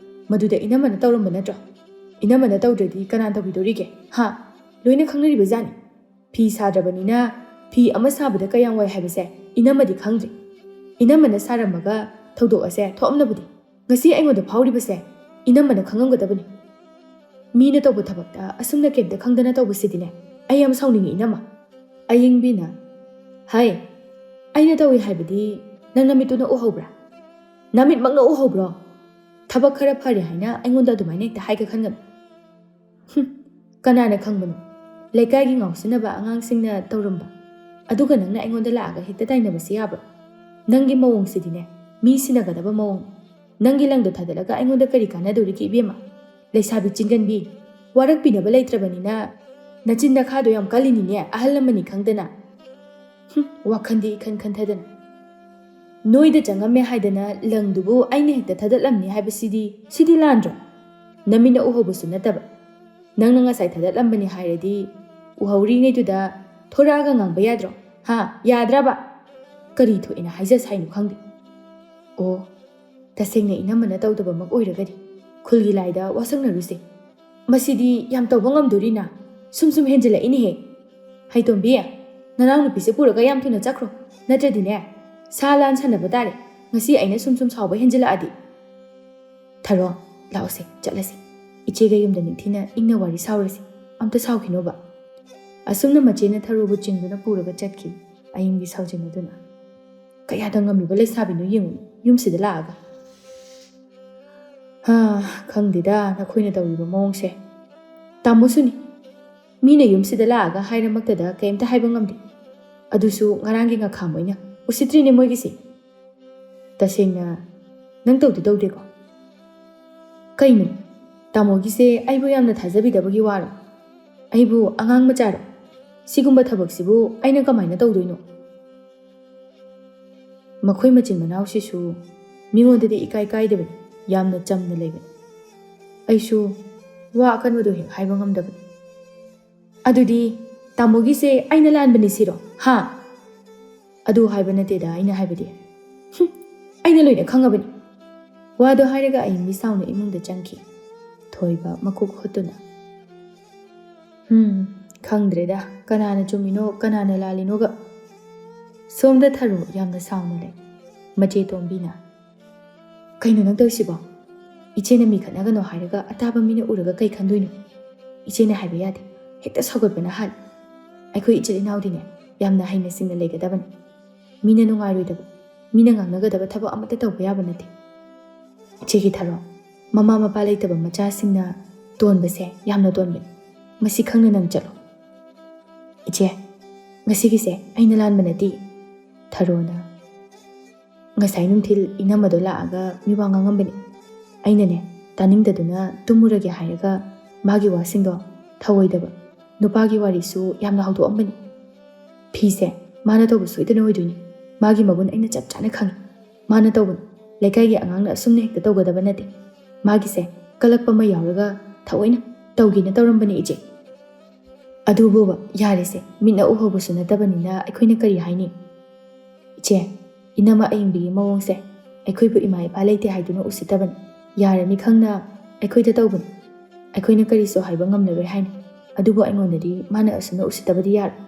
ꯃꯗꯨꯗ ꯏꯅꯝꯃꯅ ꯇꯧꯔꯝꯕ ꯅꯠꯇ꯭ꯔꯣ? ꯏꯅꯝꯃꯅ ꯇꯧꯗ꯭ꯔꯗꯤ ꯀꯅꯥꯅ ꯇꯧꯕꯤꯗꯣꯔꯤꯒꯦ? ꯍꯥ? ꯂꯣꯏꯅ ꯈꯪꯅꯔꯤꯕ ꯖꯥꯠꯅꯤ꯫ ꯐꯤ ꯁꯥꯗ꯭ꯔꯕꯅꯤꯅ ꯐꯤ ꯑꯃ ꯁꯥꯕꯗ ꯀꯌꯥꯝ ꯋꯥꯏ ꯍꯥꯏꯕꯁꯦ ꯏꯅꯝꯃꯗꯤ ꯈꯪꯗ꯭ꯔꯤ꯫ ꯏꯅꯝꯃꯅ ꯁꯥꯔꯝꯃꯒ ꯊꯧꯗꯣꯛ ꯑꯁꯦ ꯊꯣꯛꯑꯝꯅꯕꯗꯤ ꯉꯁꯤ ꯑꯩꯉꯣꯟꯗ ꯐꯥꯎꯔꯤꯕꯁꯦ ꯏꯅꯝꯃꯅ ꯈꯪꯉꯝꯒꯗꯕꯅꯤ꯫ ꯃꯤꯅ ꯇꯧꯕ ꯊꯕꯛꯇ ꯑꯁꯨꯝꯅ ꯀꯩꯝꯇ ꯈꯪꯗꯅ ꯇꯧꯕꯁꯤꯗꯤꯅꯦ, ꯑꯩ ꯌꯥꯝ ꯁꯥꯎꯅꯤꯡꯉꯤ ꯏꯅꯝꯃ꯫" ꯑꯌꯤꯡꯕꯤꯅ, "ꯍꯥꯏ, ꯑꯩꯅ ꯇꯧꯏ ꯍꯥꯏꯕꯗꯤ ꯅꯪ ꯅꯃꯤꯠꯇꯨꯅ ꯎꯍꯧꯕ꯭ꯔꯥ? ꯅꯃꯤꯠꯃꯛꯅ ꯎꯍꯧꯕ꯭ꯔꯣ? ꯊꯕꯛ ꯈꯔ ꯐꯔꯦ ꯍꯥꯏꯅ ꯑꯩꯉꯣꯟꯗ ꯑꯗꯨꯃꯥꯏꯅ ꯍꯦꯛꯇ ꯍꯥꯏꯒ ꯈꯟꯒꯅꯨ꯫ ꯍꯨꯝ, ꯀꯅꯥꯅ ꯈꯪꯕꯅꯣ? ꯂꯩꯀꯥꯏꯒꯤ ꯉꯥꯎꯁꯤꯟꯅꯕ ꯑꯉꯥꯡꯁꯤꯡꯅ ꯇꯧꯔꯝꯕ, ꯑꯗꯨꯒ ꯅꯪꯅ ꯑꯩꯉꯣꯟꯗ ꯂꯥꯛꯑꯒ ꯍꯦꯛꯇ ꯇꯥꯏꯅꯕꯁꯤ ꯌꯥꯕ꯭ꯔꯣ? ꯅꯪꯒꯤ ꯃꯑꯣꯡꯁꯤꯗꯤꯅꯦ, ꯃꯤ ꯁꯤꯟꯅꯒꯗꯕ ꯃꯑꯣꯡ꯫ ꯅꯪꯒꯤ ꯂꯪꯗꯣ ꯊꯥꯗꯠꯂꯒ ꯑꯩꯉꯣꯟꯗ ꯀꯔꯤ ꯀꯥꯟꯅꯗꯧꯔꯤꯒꯦ ꯏꯕꯦꯝꯃ? ꯂꯩꯁꯥꯕꯤ ꯆꯤꯡꯒꯟꯕꯤ, ꯋꯥꯔꯛꯄꯤꯅꯕ ꯂꯩꯇ꯭ꯔꯕꯅꯤꯅ ꯅꯆꯤꯟ ꯅꯈꯥꯗꯣ ꯌꯥꯝ ꯀꯜꯂꯤꯅꯤꯅꯦ, ꯑꯍꯜ ꯂꯃꯟꯅꯤ ꯈꯪꯗꯅ꯫ ꯍꯨꯝ, ꯋꯥꯈꯜꯗꯤ ꯏꯈꯟ ꯈꯟꯊꯗꯅ꯫ ꯅꯣꯏꯗ ꯆꯪꯉꯝꯃꯦ ꯍꯥꯏꯗꯅ ꯂꯪꯗꯨꯕꯨ ꯑꯩꯅ ꯍꯦꯛꯇ ꯊꯥꯗꯠꯂꯝꯅꯤ ꯍꯥꯏꯕꯁꯤꯗꯤ, ꯁꯤꯗꯤ ꯂꯥꯟꯗ꯭ꯔꯣ? ꯅꯃꯤꯠꯅ ꯎꯍꯧꯕꯁꯨ ꯅꯠꯇꯕ꯫ ꯅꯪꯅ ꯉꯁꯥꯏ ꯊꯥꯗꯠꯂꯝꯕꯅꯤ ꯍꯥꯏꯔꯗꯤ ꯎꯍꯧꯔꯤꯉꯩꯗꯨꯗ ꯊꯣꯔꯛꯑꯒ ꯉꯥꯡꯕ ꯌꯥꯗ꯭ꯔꯣ? ꯍꯥ? ꯌꯥꯗ꯭ꯔꯕ? ꯀꯔꯤ ꯊꯣꯛꯑꯦꯅ ꯍꯥꯏꯖꯁ ꯍꯥꯏꯅꯣ ꯈꯪꯗꯦ꯫ ꯑꯣ, ꯇꯁꯦꯡꯅ ꯏꯅꯝꯃꯅ ꯇꯧꯗꯕꯃꯛ ꯑꯣꯏꯔꯒꯗꯤ ꯈꯨꯜꯒꯤ ꯂꯥꯏꯗ ꯋꯥꯁꯛꯅꯔꯨꯁꯦ꯫ ꯃꯁꯤꯗꯤ ꯌꯥꯝ ꯇꯧꯕ ꯉꯝꯗꯣꯔꯤꯅ꯫ ꯁꯨꯝ ꯁꯨꯝ ꯍꯦꯟꯖꯤꯜꯂꯛꯏꯅꯦꯍꯦ꯫ ꯍꯩꯇꯣꯝꯕꯤ, ꯅꯅꯥꯎꯅꯨꯄꯤꯁꯦ ꯄꯨꯔꯒ ꯌꯥꯝ ꯊꯨꯅ ꯆꯠꯈ꯭ꯔꯣ꯫ ꯅꯠꯇ꯭ꯔꯗꯤꯅꯦ, ꯁꯥ ꯂꯥꯟ ꯁꯥꯟꯅꯕ ꯇꯥꯔꯦ꯫ ꯉꯁꯤ ꯑꯩꯅ ꯁꯨꯝ ꯁꯨꯝ ꯁꯥꯎꯕ ꯍꯦꯟꯖꯤꯜꯂꯛꯑꯗꯤ꯫ ꯊꯔꯣ, ꯂꯥꯛꯑꯣꯁꯦ, ꯆꯠꯂꯁꯤ꯫ ꯏꯆꯦꯒ ꯌꯨꯝꯗ ꯅꯤꯡꯊꯤꯅ ꯏꯪꯅ ꯋꯥꯔꯤ ꯁꯥꯎꯔꯁꯤ꯫ ꯑꯝꯇ ꯁꯥꯎꯈꯤꯅꯣꯕ꯫ ꯑꯁꯨꯝꯅ ꯃꯆꯦꯅ ꯊꯔꯣꯕꯨ ꯆꯤꯡꯗꯨꯅ ꯄꯨꯔꯒ ꯆꯠꯈꯤ꯫ ꯑꯌꯤꯡꯕꯤ ꯁꯥꯎꯖꯤꯟꯅꯗꯨꯅ꯫ ꯀꯌꯥꯗ ꯉꯝꯃꯤꯕ ꯂꯩꯁꯥꯕꯤꯅꯣ ꯌꯦꯡꯉꯨ, ꯌꯨꯝꯁꯤꯗ ꯂꯥꯛꯑꯒ꯫ ꯍꯥ, ꯈꯪꯗꯦꯗ ꯅꯈꯣꯏꯅ ꯇꯧꯔꯤꯕ ꯃꯑꯣꯡꯁꯦ꯫ ꯇꯥꯃꯣꯁꯨꯅꯤ꯫ ꯃꯤꯅ ꯌꯨꯝꯁꯤꯗ ꯂꯥꯛꯑꯒ ꯍꯥꯏꯔꯃꯛꯇꯗ ꯀꯩꯝꯇ ꯍꯥꯏꯕ ꯉꯝꯗꯦ꯫ ꯑꯗꯨꯁꯨ ꯉꯔꯥꯡꯒꯤ ꯉꯈꯥ ꯃꯣꯏꯅ꯫ ꯎꯁꯤꯠꯇ꯭ꯔꯤꯅꯦ ꯃꯣꯏꯒꯤꯁꯦ꯫ ꯇꯁꯦꯡꯅ ꯅꯪ ꯇꯧꯗꯤ ꯇꯧꯗꯦꯀꯣ? ꯀꯩꯅꯣ? ꯇꯥꯃꯣꯒꯤꯁꯦ ꯑꯩꯕꯨ ꯌꯥꯝꯅ ꯊꯥꯖꯕꯤꯗꯕꯒꯤ ꯋꯥꯔꯣ? ꯑꯩꯕꯨ ꯑꯉꯥꯡ ꯃꯆꯥꯔꯣ? ꯁꯤꯒꯨꯝꯕ ꯊꯕꯛꯁꯤꯕꯨ ꯑꯩꯅ ꯀꯃꯥꯏꯅ ꯇꯧꯗꯣꯏꯅꯣ? ꯃꯈꯣꯏ ꯃꯆꯤꯟ ꯃꯅꯥꯎꯁꯤꯁꯨ ꯃꯤꯉꯣꯟꯗꯗꯤ ꯏꯀꯥꯏ ꯀꯥꯏꯗꯕꯅꯤ, ꯌꯥꯝꯅ ꯆꯝꯅ ꯂꯩꯕꯅꯤ꯫ ꯑꯩꯁꯨ ꯋꯥ ꯑꯀꯟꯕꯗꯣ ꯍꯦꯛ ꯍꯥꯏꯕ ꯉꯝꯗꯕꯅꯤ꯫ ꯑꯗꯨꯗꯤ ꯇꯥꯃꯣꯒꯤꯁꯦ ꯑꯩꯅ ꯂꯥꯟꯕꯅꯤ ꯁꯤꯔꯣ? ꯍꯥ? ꯑꯗꯨ ꯍꯥꯏꯕ ꯅꯠꯇꯦꯗ ꯑꯩꯅ ꯍꯥꯏꯕꯗꯤ꯫ ꯍꯨꯝ, ꯑꯩꯅ ꯂꯣꯏꯅ ꯈꯪꯉꯕꯅꯤ꯫ ꯋꯥꯗꯣ ꯍꯥꯏꯔꯒ ꯑꯌꯤꯡꯕꯤ ꯁꯥꯎꯅ ꯏꯃꯨꯡꯗ ꯆꯪꯈꯤ꯫ ꯊꯣꯏꯕ ꯃꯀꯣꯛ ꯍꯣꯠꯇꯨꯅ꯫ ꯍꯨꯝ, ꯈꯪꯗ꯭ꯔꯦꯗ, ꯀꯅꯥꯅ ꯆꯨꯝꯃꯤꯅꯣ, ꯀꯅꯥꯅ ꯂꯥꯜꯂꯤꯅꯣꯒ꯫ ꯁꯣꯝꯗ ꯊꯔꯣ ꯌꯥꯝꯅ ꯁꯥꯎꯅ ꯂꯩ꯫ ꯃꯆꯦ ꯇꯣꯝꯕꯤꯅ, "ꯀꯩꯅꯣ ꯅꯪ ꯇꯧꯔꯤꯁꯤꯕꯣ? ꯏꯆꯦꯅ ꯃꯤ ꯈꯠꯅꯒꯅꯣ ꯍꯥꯏꯔꯒ ꯑꯇꯥꯕ ꯃꯤꯅ ꯎꯔꯒ ꯀꯩ ꯈꯟꯗꯣꯏꯅꯣ? ꯏꯆꯦꯅ ꯍꯥꯏꯕ ꯌꯥꯗꯦ, ꯍꯦꯛꯇ ꯁꯥꯎꯒꯠꯄꯅ ꯍꯥꯜꯂꯤ꯫ ꯑꯩꯈꯣꯏ ꯏꯆꯤꯜ ꯏꯅꯥꯎꯗꯤꯅꯦ, ꯌꯥꯝꯅ ꯍꯩꯅ ꯁꯤꯡꯅ ꯂꯩꯒꯗꯕꯅꯤ꯫ ꯃꯤꯅ ꯅꯨꯡꯉꯥꯏꯔꯣꯏꯗꯕ, ꯃꯤꯅ ꯉꯥꯡꯅꯒꯗꯕ ꯊꯕꯛ ꯑꯃꯠꯇ ꯇꯧꯕ ꯌꯥꯕ ꯅꯠꯇꯦ꯫ ꯏꯆꯦꯒꯤ ꯊꯔꯣ, ꯃꯃꯥ ꯃꯄꯥ ꯂꯩꯇꯕ ꯃꯆꯥꯁꯤꯡꯅ ꯇꯣꯟꯕꯁꯦ ꯌꯥꯝꯅ ꯇꯣꯟꯕꯅꯤ꯫ ꯃꯁꯤ ꯈꯪꯅ ꯅꯪ ꯆꯠꯂꯣ꯫" "ꯏꯆꯦ, ꯉꯁꯤꯒꯤꯁꯦ ꯑꯩꯅ ꯂꯥꯟꯕ ꯅꯠꯇꯦ꯫" ꯊꯔꯣꯅ ꯉꯁꯥꯏ ꯅꯨꯡꯊꯤꯜ ꯏꯅꯝꯃꯗꯣ ꯂꯥꯛꯑꯒ ꯃꯤꯋꯥ ꯉꯥꯡꯉꯝꯕꯅꯤ꯫ ꯑꯩꯅꯅꯦ, ꯇꯥꯅꯤꯡꯗꯗꯨꯅ ꯇꯨꯝꯃꯨꯔꯒꯦ ꯍꯥꯏꯔꯒ ꯃꯥꯒꯤ ꯋꯥꯁꯤꯡꯗꯣ ꯊꯧꯑꯣꯏꯗꯕ, ꯅꯨꯄꯥꯒꯤ ꯋꯥꯔꯤꯁꯨ ꯌꯥꯝꯅ ꯍꯧꯗꯣꯛꯑꯝꯕꯅꯤ꯫ ꯐꯤꯁꯦ ꯃꯥꯅ ꯇꯧꯕ ꯁꯣꯏꯗꯅ ꯑꯣꯏꯗꯣꯏꯅꯤ꯫ ꯃꯥꯒꯤ ꯃꯒꯨꯟ ꯑꯩꯅ ꯆꯞ ꯆꯥꯅ ꯈꯪꯉꯤ꯫ ꯃꯥꯅ ꯇꯧꯕꯅꯤ꯫ ꯂꯩꯀꯥꯏꯒꯤ ꯑꯉꯥꯡꯅ ꯑꯁꯨꯝꯅ ꯍꯦꯛꯇ ꯇꯧꯒꯗꯕ ꯅꯠꯇꯦ꯫ ꯃꯥꯒꯤꯁꯦ ꯀꯂꯛꯄ ꯑꯃ ꯌꯥꯎꯔꯒ ꯊꯑꯣꯏꯅ ꯇꯧꯒꯦꯅ ꯇꯧꯔꯝꯕꯅꯦ, ꯏꯆꯦ꯫ ꯑꯗꯨꯕꯨꯕ, ꯌꯥꯔꯦꯁꯦ, ꯃꯤꯠꯅ ꯎꯍꯧꯕꯁꯨ ꯅꯠꯇꯕꯅꯤꯅ ꯑꯩꯈꯣꯏꯅ ꯀꯔꯤ ꯍꯥꯏꯅꯤ? ꯏꯆꯦ, ꯏꯅꯝꯃ ꯑꯌꯤꯡꯕꯤꯒꯤ ꯃꯑꯣꯡꯁꯦ ꯑꯩꯈꯣꯏꯕꯨ ꯏꯃꯥ ꯏꯄꯥ ꯂꯩꯇꯦ ꯍꯥꯏꯗꯨꯅ ꯎꯁꯤꯠꯇꯕꯅꯤ꯫ ꯌꯥꯔꯅꯤ ꯈꯪꯅ ꯑꯩꯈꯣꯏꯗ ꯇꯧꯕꯅꯤ꯫ ꯑꯩꯈꯣꯏꯅ ꯀꯔꯤꯁꯨ ꯍꯥꯏꯕ ꯉꯝꯂꯔꯣꯏ ꯍꯥꯏꯅꯤ꯫ ꯑꯗꯨꯕꯨ ꯑꯩꯉꯣꯟꯗꯗꯤ ꯃꯥꯅ ꯑꯁꯨꯝꯅ ꯎꯁꯤꯠꯇꯕꯗꯤ ꯌꯥꯔꯣꯏ꯫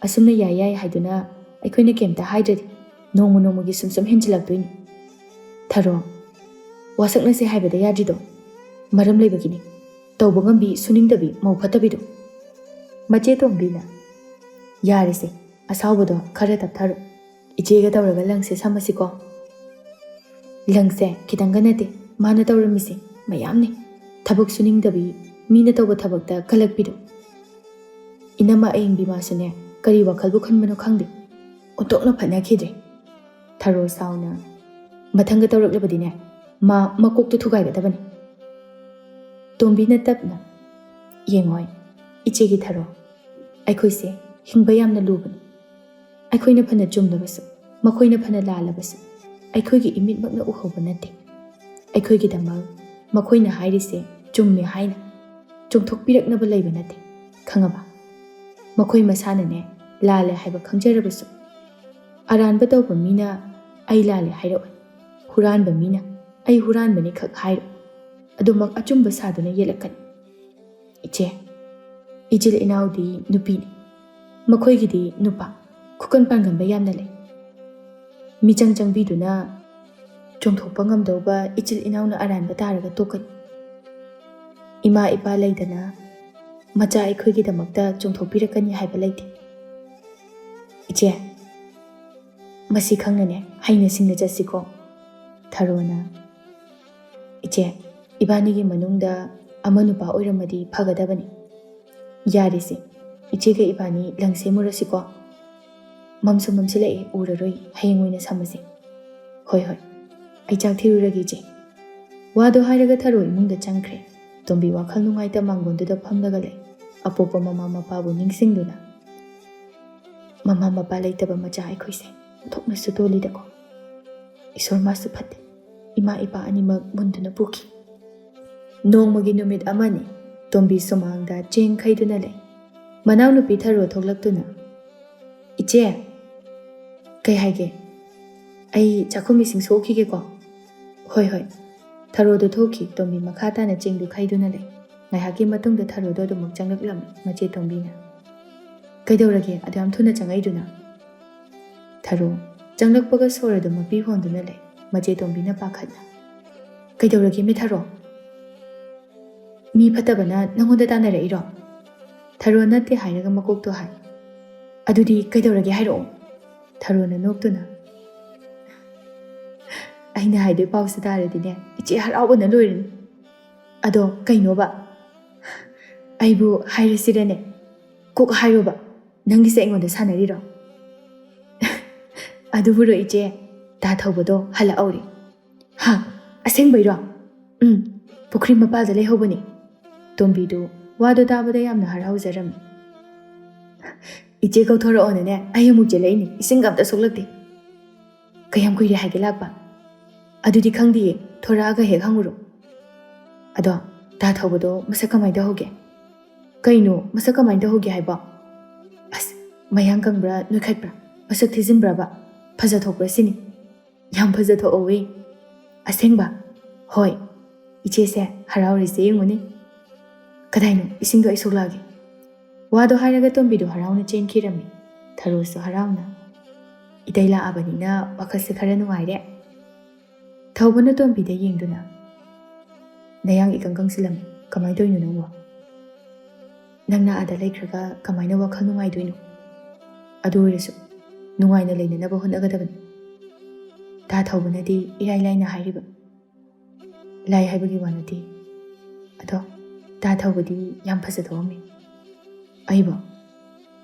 ꯑꯁꯨꯝꯅ ꯌꯥꯏ ꯌꯥꯏ ꯍꯥꯏꯗꯨꯅ ꯑꯩꯈꯣꯏꯅ ꯀꯩꯝꯇ ꯍꯥꯏꯗ꯭ꯔꯗꯤ ꯅꯣꯡꯃ ꯅꯣꯡꯃꯒꯤ ꯁꯨꯝ ꯁꯨꯝ ꯍꯦꯟꯖꯤꯜꯂꯛꯇꯣꯏꯅꯤ꯫ ꯊꯔꯣ, ꯋꯥꯁꯛꯅꯁꯦ ꯍꯥꯏꯕꯗ ꯌꯥꯗ꯭ꯔꯤꯗꯣ ꯃꯔꯝ ꯂꯩꯕꯒꯤꯅꯤ꯫ ꯇꯧꯕ ꯉꯝꯕꯤ, ꯁꯨꯅꯤꯡꯗꯕꯤ, ꯃꯧ ꯐꯠꯇꯕꯤꯗꯣ꯫ ꯃꯆꯦ ꯇꯣꯝꯕꯤꯅ, "ꯌꯥꯔꯦꯁꯦ, ꯑꯁꯥꯎꯕꯗꯣ ꯈꯔ ꯇꯞꯊꯔꯣ꯫ ꯏꯆꯦꯒ ꯇꯧꯔꯒ ꯂꯪꯁꯦ ꯁꯝꯃꯁꯤꯀꯣ꯫" ꯂꯪꯁꯦ ꯈꯤꯇꯪꯒ ꯅꯠꯇꯦ, ꯃꯥꯅ ꯇꯧꯔꯝꯃꯤꯁꯦ ꯃꯌꯥꯝꯅꯤ꯫ ꯊꯕꯛ ꯁꯨꯅꯤꯡꯗꯕꯤ, ꯃꯤꯅ ꯇꯧꯕ ꯊꯕꯛꯇ ꯀꯜꯂꯛꯄꯤꯗꯣ꯫ ꯏꯅꯝꯃ ꯑꯌꯤꯡꯕꯤ ꯃꯥꯁꯨꯅꯦ, ꯀꯔꯤ ꯋꯥꯈꯜꯕꯨ ꯈꯟꯕꯅꯣ ꯈꯪꯗꯦ, ꯑꯣꯟꯊꯣꯛꯅ ꯐꯠꯅꯈꯤꯗ꯭ꯔꯦ꯫ ꯊꯔꯣ ꯁꯥꯎꯅ, "ꯃꯊꯪꯒ ꯇꯧꯔꯛꯂꯕꯗꯤꯅꯦ, ꯃꯥ ꯃꯀꯣꯛꯇꯣ ꯊꯨꯒꯥꯏꯒꯗꯕꯅꯤ꯫" ꯇꯣꯝꯕꯤꯅ ꯇꯞꯅ, "ꯌꯦꯡꯉꯣꯏ, ꯏꯆꯦꯒꯤ ꯊꯔꯣ, ꯑꯩꯈꯣꯏꯁꯦ ꯍꯤꯡꯕ ꯌꯥꯝꯅ ꯂꯨꯕꯅꯤ꯫ ꯑꯩꯈꯣꯏꯅ ꯐꯅ ꯆꯨꯝꯂꯕꯁꯨ, ꯃꯈꯣꯏꯅ ꯐꯅ ꯂꯥꯜꯂꯕꯁꯨ, ꯑꯩꯈꯣꯏꯒꯤ ꯏꯃꯤꯠꯃꯛꯅ ꯎꯍꯧꯕ ꯅꯠꯇꯦ꯫ ꯑꯩꯈꯣꯏꯒꯤꯗꯃꯛ ꯃꯈꯣꯏꯅ ꯍꯥꯏꯔꯤꯁꯦ ꯆꯨꯝꯃꯦ ꯍꯥꯏꯅ ꯆꯨꯝꯊꯣꯛꯄꯤꯔꯛꯅꯕ ꯂꯩꯕ ꯅꯠꯇꯦ, ꯈꯪꯉꯕ? ꯃꯈꯣꯏ ꯃꯁꯥꯅꯅꯦ ꯂꯥꯜꯂꯦ ꯍꯥꯏꯕ ꯈꯪꯖꯔꯕꯁꯨ, ꯑꯔꯥꯟꯕ ꯇꯧꯕ ꯃꯤꯅ ꯑꯩ ꯂꯥꯜꯂꯦ ꯍꯥꯏꯔꯛꯑꯣꯏ, ꯍꯨꯔꯥꯟꯕ ꯃꯤꯅ ꯑꯩ ꯍꯨꯔꯥꯟꯕꯅꯤ ꯈꯛ ꯍꯥꯏꯔꯣꯏ, ꯑꯗꯨꯃꯛ ꯑꯆꯨꯝꯕ ꯁꯥꯗꯨꯅ ꯌꯦꯠꯂꯛꯀꯅꯤ꯫ ꯏꯆꯦ, ꯏꯆꯤꯜ ꯏꯅꯥꯎꯗꯤ ꯅꯨꯄꯤꯅꯤ, ꯃꯈꯣꯏꯒꯤꯗꯤ ꯅꯨꯄꯥ, ꯈꯨꯀꯟ ꯄꯥꯡꯒꯟꯕ ꯌꯥꯝꯅ ꯂꯩ꯫ ꯃꯤꯆꯪ ꯆꯪꯕꯤꯗꯨꯅ ꯆꯣꯡꯊꯣꯛꯄ ꯉꯝꯗꯧꯕ ꯏꯆꯤꯜ ꯏꯅꯥꯎꯅ ꯑꯔꯥꯟꯕ ꯇꯥꯔꯒ ꯇꯣꯛꯀꯅꯤ꯫ ꯏꯃꯥ ꯏꯄꯥ ꯂꯩꯗꯅ ꯃꯆꯥ ꯑꯩꯈꯣꯏꯒꯤꯗꯃꯛꯇ ꯆꯣꯡꯊꯣꯛꯄꯤꯔꯛꯀꯅꯤ ꯍꯥꯏꯕ ꯂꯩꯇꯦ꯫ ꯏꯆꯦ, ꯃꯁꯤ ꯈꯪꯅꯅꯦ ꯍꯩꯅ ꯁꯤꯡꯅ ꯆꯠꯁꯤꯀꯣ꯫" ꯊꯔꯣꯅ, "ꯏꯆꯦ, ꯏꯕꯥꯅꯤꯒꯤ ꯃꯅꯨꯡꯗ ꯑꯃ ꯅꯨꯄꯥ ꯑꯣꯏꯔꯝꯃꯗꯤ ꯐꯒꯗꯕꯅꯤ꯫ ꯌꯥꯔꯦꯁꯦ, ꯏꯆꯦꯒ ꯏꯕꯥꯅꯤ ꯂꯪ ꯁꯦꯝꯃꯨꯔꯁꯤꯀꯣ꯫ ꯃꯝꯁꯨ ꯃꯝꯁꯤꯜꯂꯛꯑꯦ, ꯎꯔꯔꯣꯏ, ꯍꯌꯦꯡ ꯑꯣꯏꯅ ꯁꯝꯃꯁꯦ꯫" "ꯍꯣꯏ, ꯍꯣꯏ, ꯑꯩ ꯆꯥꯛ ꯊꯤꯔꯨꯔꯒꯦ, ꯏꯆꯦ"꯫ ꯋꯥꯗꯣ ꯍꯥꯏꯔꯒ ꯊꯔꯣ ꯏꯃꯨꯡꯗ ꯆꯪꯈ꯭ꯔꯦ꯫ ꯇꯣꯝꯕꯤ ꯋꯥꯈꯜ ꯅꯨꯡꯉꯥꯏꯇ ꯃꯥꯡꯒꯣꯟꯗꯨꯗ ꯐꯝꯂꯒ ꯂꯩ꯫ ꯑꯄꯣꯛꯄ ꯃꯃꯥ ꯃꯄꯥꯕꯨ ꯅꯤꯡꯁꯤꯡꯗꯨꯅ꯫ "ꯃꯃꯥ ꯃꯄꯥ ꯂꯩꯇꯕ ꯃꯆꯥ ꯑꯩꯈꯣꯏꯁꯦ ꯑꯣꯟꯊꯣꯛꯅꯁꯨ ꯇꯣꯜꯂꯤꯗꯀꯣ꯫ ꯏꯁꯣꯔ ꯃꯥꯁꯨ ꯐꯠꯇꯦ꯫ ꯏꯃꯥ ꯏꯄꯥ ꯑꯅꯤꯃꯛ ꯃꯨꯟꯗꯨꯅ ꯄꯨꯈꯤ"꯫ ꯅꯣꯡꯃꯒꯤ ꯅꯨꯃꯤꯠ ꯑꯃꯅꯤ꯫ ꯇꯣꯝꯕꯤ ꯁꯨꯃꯥꯡꯗ ꯆꯦꯡ ꯈꯩꯗꯨꯅ ꯂꯩ꯫ ꯃꯅꯥꯎꯅꯨꯄꯤ ꯊꯔꯣ ꯊꯣꯛꯂꯛꯇꯨꯅ, "ꯏꯆꯦ"꯫ "ꯀꯩ ꯍꯥꯏꯒꯦ?" "ꯑꯩ ꯆꯥꯛꯈꯨꯝ ꯏꯁꯤꯡ ꯁꯣꯛꯈꯤꯒꯦꯀꯣ"꯫ "ꯍꯣꯏ, ꯍꯣꯏ"꯫ ꯊꯔꯣꯗꯣ ꯊꯣꯛꯈꯤ꯫ ꯇꯣꯝꯕꯤ ꯃꯈꯥ ꯇꯥꯅ ꯆꯦꯡꯗꯨ ꯈꯩꯗꯨꯅ ꯂꯩ꯫ ꯉꯥꯏꯍꯥꯛꯀꯤ ꯃꯇꯨꯡꯗ ꯊꯔꯣꯗꯣ ꯑꯗꯨꯃꯛ ꯆꯪꯂꯛꯂꯝꯃꯤ꯫ ꯃꯆꯦ ꯇꯣꯝꯕꯤꯅ, "ꯀꯩꯗꯧꯔꯒꯦ ꯑꯗꯨ ꯌꯥꯝ ꯊꯨꯅ ꯆꯪꯉꯛꯏꯗꯨꯅ?" ꯊꯔꯣ ꯆꯪꯂꯛꯄꯒ ꯁꯣꯔ ꯑꯗꯨ ꯃꯄꯤ ꯍꯣꯟꯗꯨꯅ ꯂꯩ꯫ ꯃꯆꯦ ꯇꯣꯝꯕꯤꯅ ꯄꯥꯈꯠꯅ, "ꯀꯩꯗꯧꯔꯒꯦ, ꯃꯤ ꯊꯔꯣ?" "ꯃꯤ ꯐꯠꯇꯕꯅ ꯅꯪꯉꯣꯟꯗ ꯇꯥꯟꯅꯔꯛꯏꯔꯣ?" ꯊꯔꯣ ꯅꯠꯇꯦ ꯍꯥꯏꯔꯒ ꯃꯀꯣꯛꯇꯣ ꯍꯥꯏ꯫ "ꯑꯗꯨꯗꯤ ꯀꯩꯗꯧꯔꯒꯦ ꯍꯥꯏꯔꯛꯑꯣ"꯫ ꯊꯔꯣꯅ ꯅꯣꯛꯇꯨꯅ, "ꯑꯩꯅ ꯍꯥꯏꯗꯣꯏ ꯄꯥꯎꯁꯦ ꯇꯥꯔꯗꯤꯅꯦ, ꯏꯆꯦ ꯍꯔꯥꯎꯕꯅ ꯂꯣꯏꯔꯅꯤ"꯫ "ꯑꯗꯣ ꯀꯩꯅꯣꯕ?" "ꯑꯩꯕꯨ ꯍꯥꯏꯔꯁꯤꯔꯅꯦ?" "ꯀꯣꯛ ꯍꯥꯏꯔꯣꯕ, ꯅꯪꯒꯤꯁꯦ ꯑꯩꯉꯣꯟꯗ ꯁꯥꯟꯅꯔꯤꯔꯣ?" "ꯑꯗꯨꯕꯨꯔꯣ ꯏꯆꯦ, ꯗꯥ ꯊꯧꯕꯗꯣ ꯍꯜꯂꯛꯍꯧꯔꯦ"꯫ "ꯍꯥ? ꯑꯁꯦꯡꯕꯩꯔꯣ?" "ꯎꯝ, ꯄꯨꯈ꯭ꯔꯤ ꯃꯄꯥꯜꯗ ꯂꯩꯍꯧꯕꯅꯦ"꯫ ꯇꯣꯝꯕꯤꯗꯨ ꯋꯥꯗꯣ ꯇꯥꯕꯗ ꯌꯥꯝꯅ ꯍꯔꯥꯎꯖꯔꯝꯃꯤ꯫ "ꯏꯆꯦ ꯀꯧꯊꯣꯔꯛꯑꯣꯅꯅꯦ ꯑꯩ ꯑꯃꯨꯛ ꯆꯦꯜꯂꯛꯏꯅꯦ, ꯏꯁꯤꯡꯒ ꯑꯝꯇ ꯁꯣꯛꯂꯛꯇꯦ"꯫ "ꯀꯌꯥꯝ ꯀꯨꯏꯔꯦ ꯍꯥꯏꯒꯦ ꯂꯥꯛꯄ?" "ꯑꯗꯨꯗꯤ ꯈꯪꯗꯤꯌꯦ, ꯊꯣꯔꯛꯑꯒ ꯍꯦꯛ ꯍꯪꯉꯨꯔꯣ"꯫ "ꯑꯗꯣ ꯗꯥ ꯊꯧꯕꯗꯣ ꯃꯁꯛ ꯀꯃꯥꯏꯅ ꯇꯧꯍꯧꯒꯦ?" "ꯀꯩꯅꯣ ꯃꯁꯛ ꯀꯃꯥꯏꯅ ꯇꯧꯍꯧꯒꯦ ꯍꯥꯏꯕꯣ?" "ꯑꯁ, ꯃꯌꯥꯡ ꯀꯪꯕ꯭ꯔꯥ ꯅꯣꯏꯈꯠꯄ꯭ꯔꯥ? ꯃꯁꯛ ꯊꯤꯖꯤꯟꯕ꯭ꯔꯕ? ꯐꯖꯊꯣꯛꯄ꯭ꯔꯥ ꯁꯤꯅꯤ"꯫ "ꯌꯥꯝ ꯐꯖꯊꯣꯛꯍꯧꯋꯦ"꯫ "ꯑꯁꯦꯡꯕ?" "ꯍꯣꯏ"꯫ "ꯏꯆꯦꯁꯦ ꯍꯔꯥꯎꯔꯤꯁꯦ ꯌꯦꯡꯉꯨꯅꯦ"꯫ "ꯀꯗꯥꯏꯅꯣ? ꯏꯁꯤꯡꯗꯣ ꯑꯩ ꯁꯣꯛꯂꯛꯑꯒꯦ"꯫ ꯋꯥꯗꯣ ꯍꯥꯏꯔꯒ ꯇꯣꯝꯕꯤꯗꯣ ꯍꯔꯥꯎꯅ ꯆꯦꯟꯈꯤꯔꯝꯃꯤ꯫ ꯊꯔꯣꯁꯨ ꯍꯔꯥꯎꯅ, "ꯏꯇꯩ ꯂꯥꯛꯑꯕꯅꯤꯅ ꯋꯥꯈꯜꯁꯦ ꯈꯔ ꯅꯨꯡꯉꯥꯏꯔꯦ"꯫ ꯊꯧꯕꯅ ꯇꯣꯝꯕꯤꯗ ꯌꯦꯡꯗꯨꯅ, "ꯅꯌꯥꯡ ꯏꯀꯪ ꯀꯪꯁꯤꯜꯂꯝꯃꯤ, ꯀꯃꯥꯏꯅ ꯇꯧꯔꯤꯅꯣ ꯅꯪꯕꯣ?" "ꯅꯪꯅ ꯑꯥꯗ ꯂꯩꯈ꯭ꯔꯒ ꯀꯃꯥꯏꯅ ꯋꯥꯈꯜ ꯅꯨꯡꯉꯥꯏꯗꯣꯏꯅꯣ? ꯑꯗꯨ ꯑꯣꯏꯔꯁꯨ ꯅꯨꯡꯉꯥꯏꯅ ꯂꯩꯅꯅꯕ ꯍꯣꯠꯅꯒꯗꯕꯅꯤ"꯫ ꯗꯥ ꯊꯧꯕꯅꯗꯤ ꯏꯔꯥꯏ ꯂꯥꯏꯅ ꯍꯥꯏꯔꯤꯕ꯫ "ꯂꯥꯏ ꯍꯥꯏꯕꯒꯤ ꯋꯥ ꯅꯠꯇꯦ꯫ ꯑꯗꯣ ꯗꯥ ꯊꯧꯕꯗꯤ ꯌꯥꯝ ꯐꯖꯊꯣꯛꯑꯝꯃꯤ"꯫ "ꯑꯩꯕꯣ?"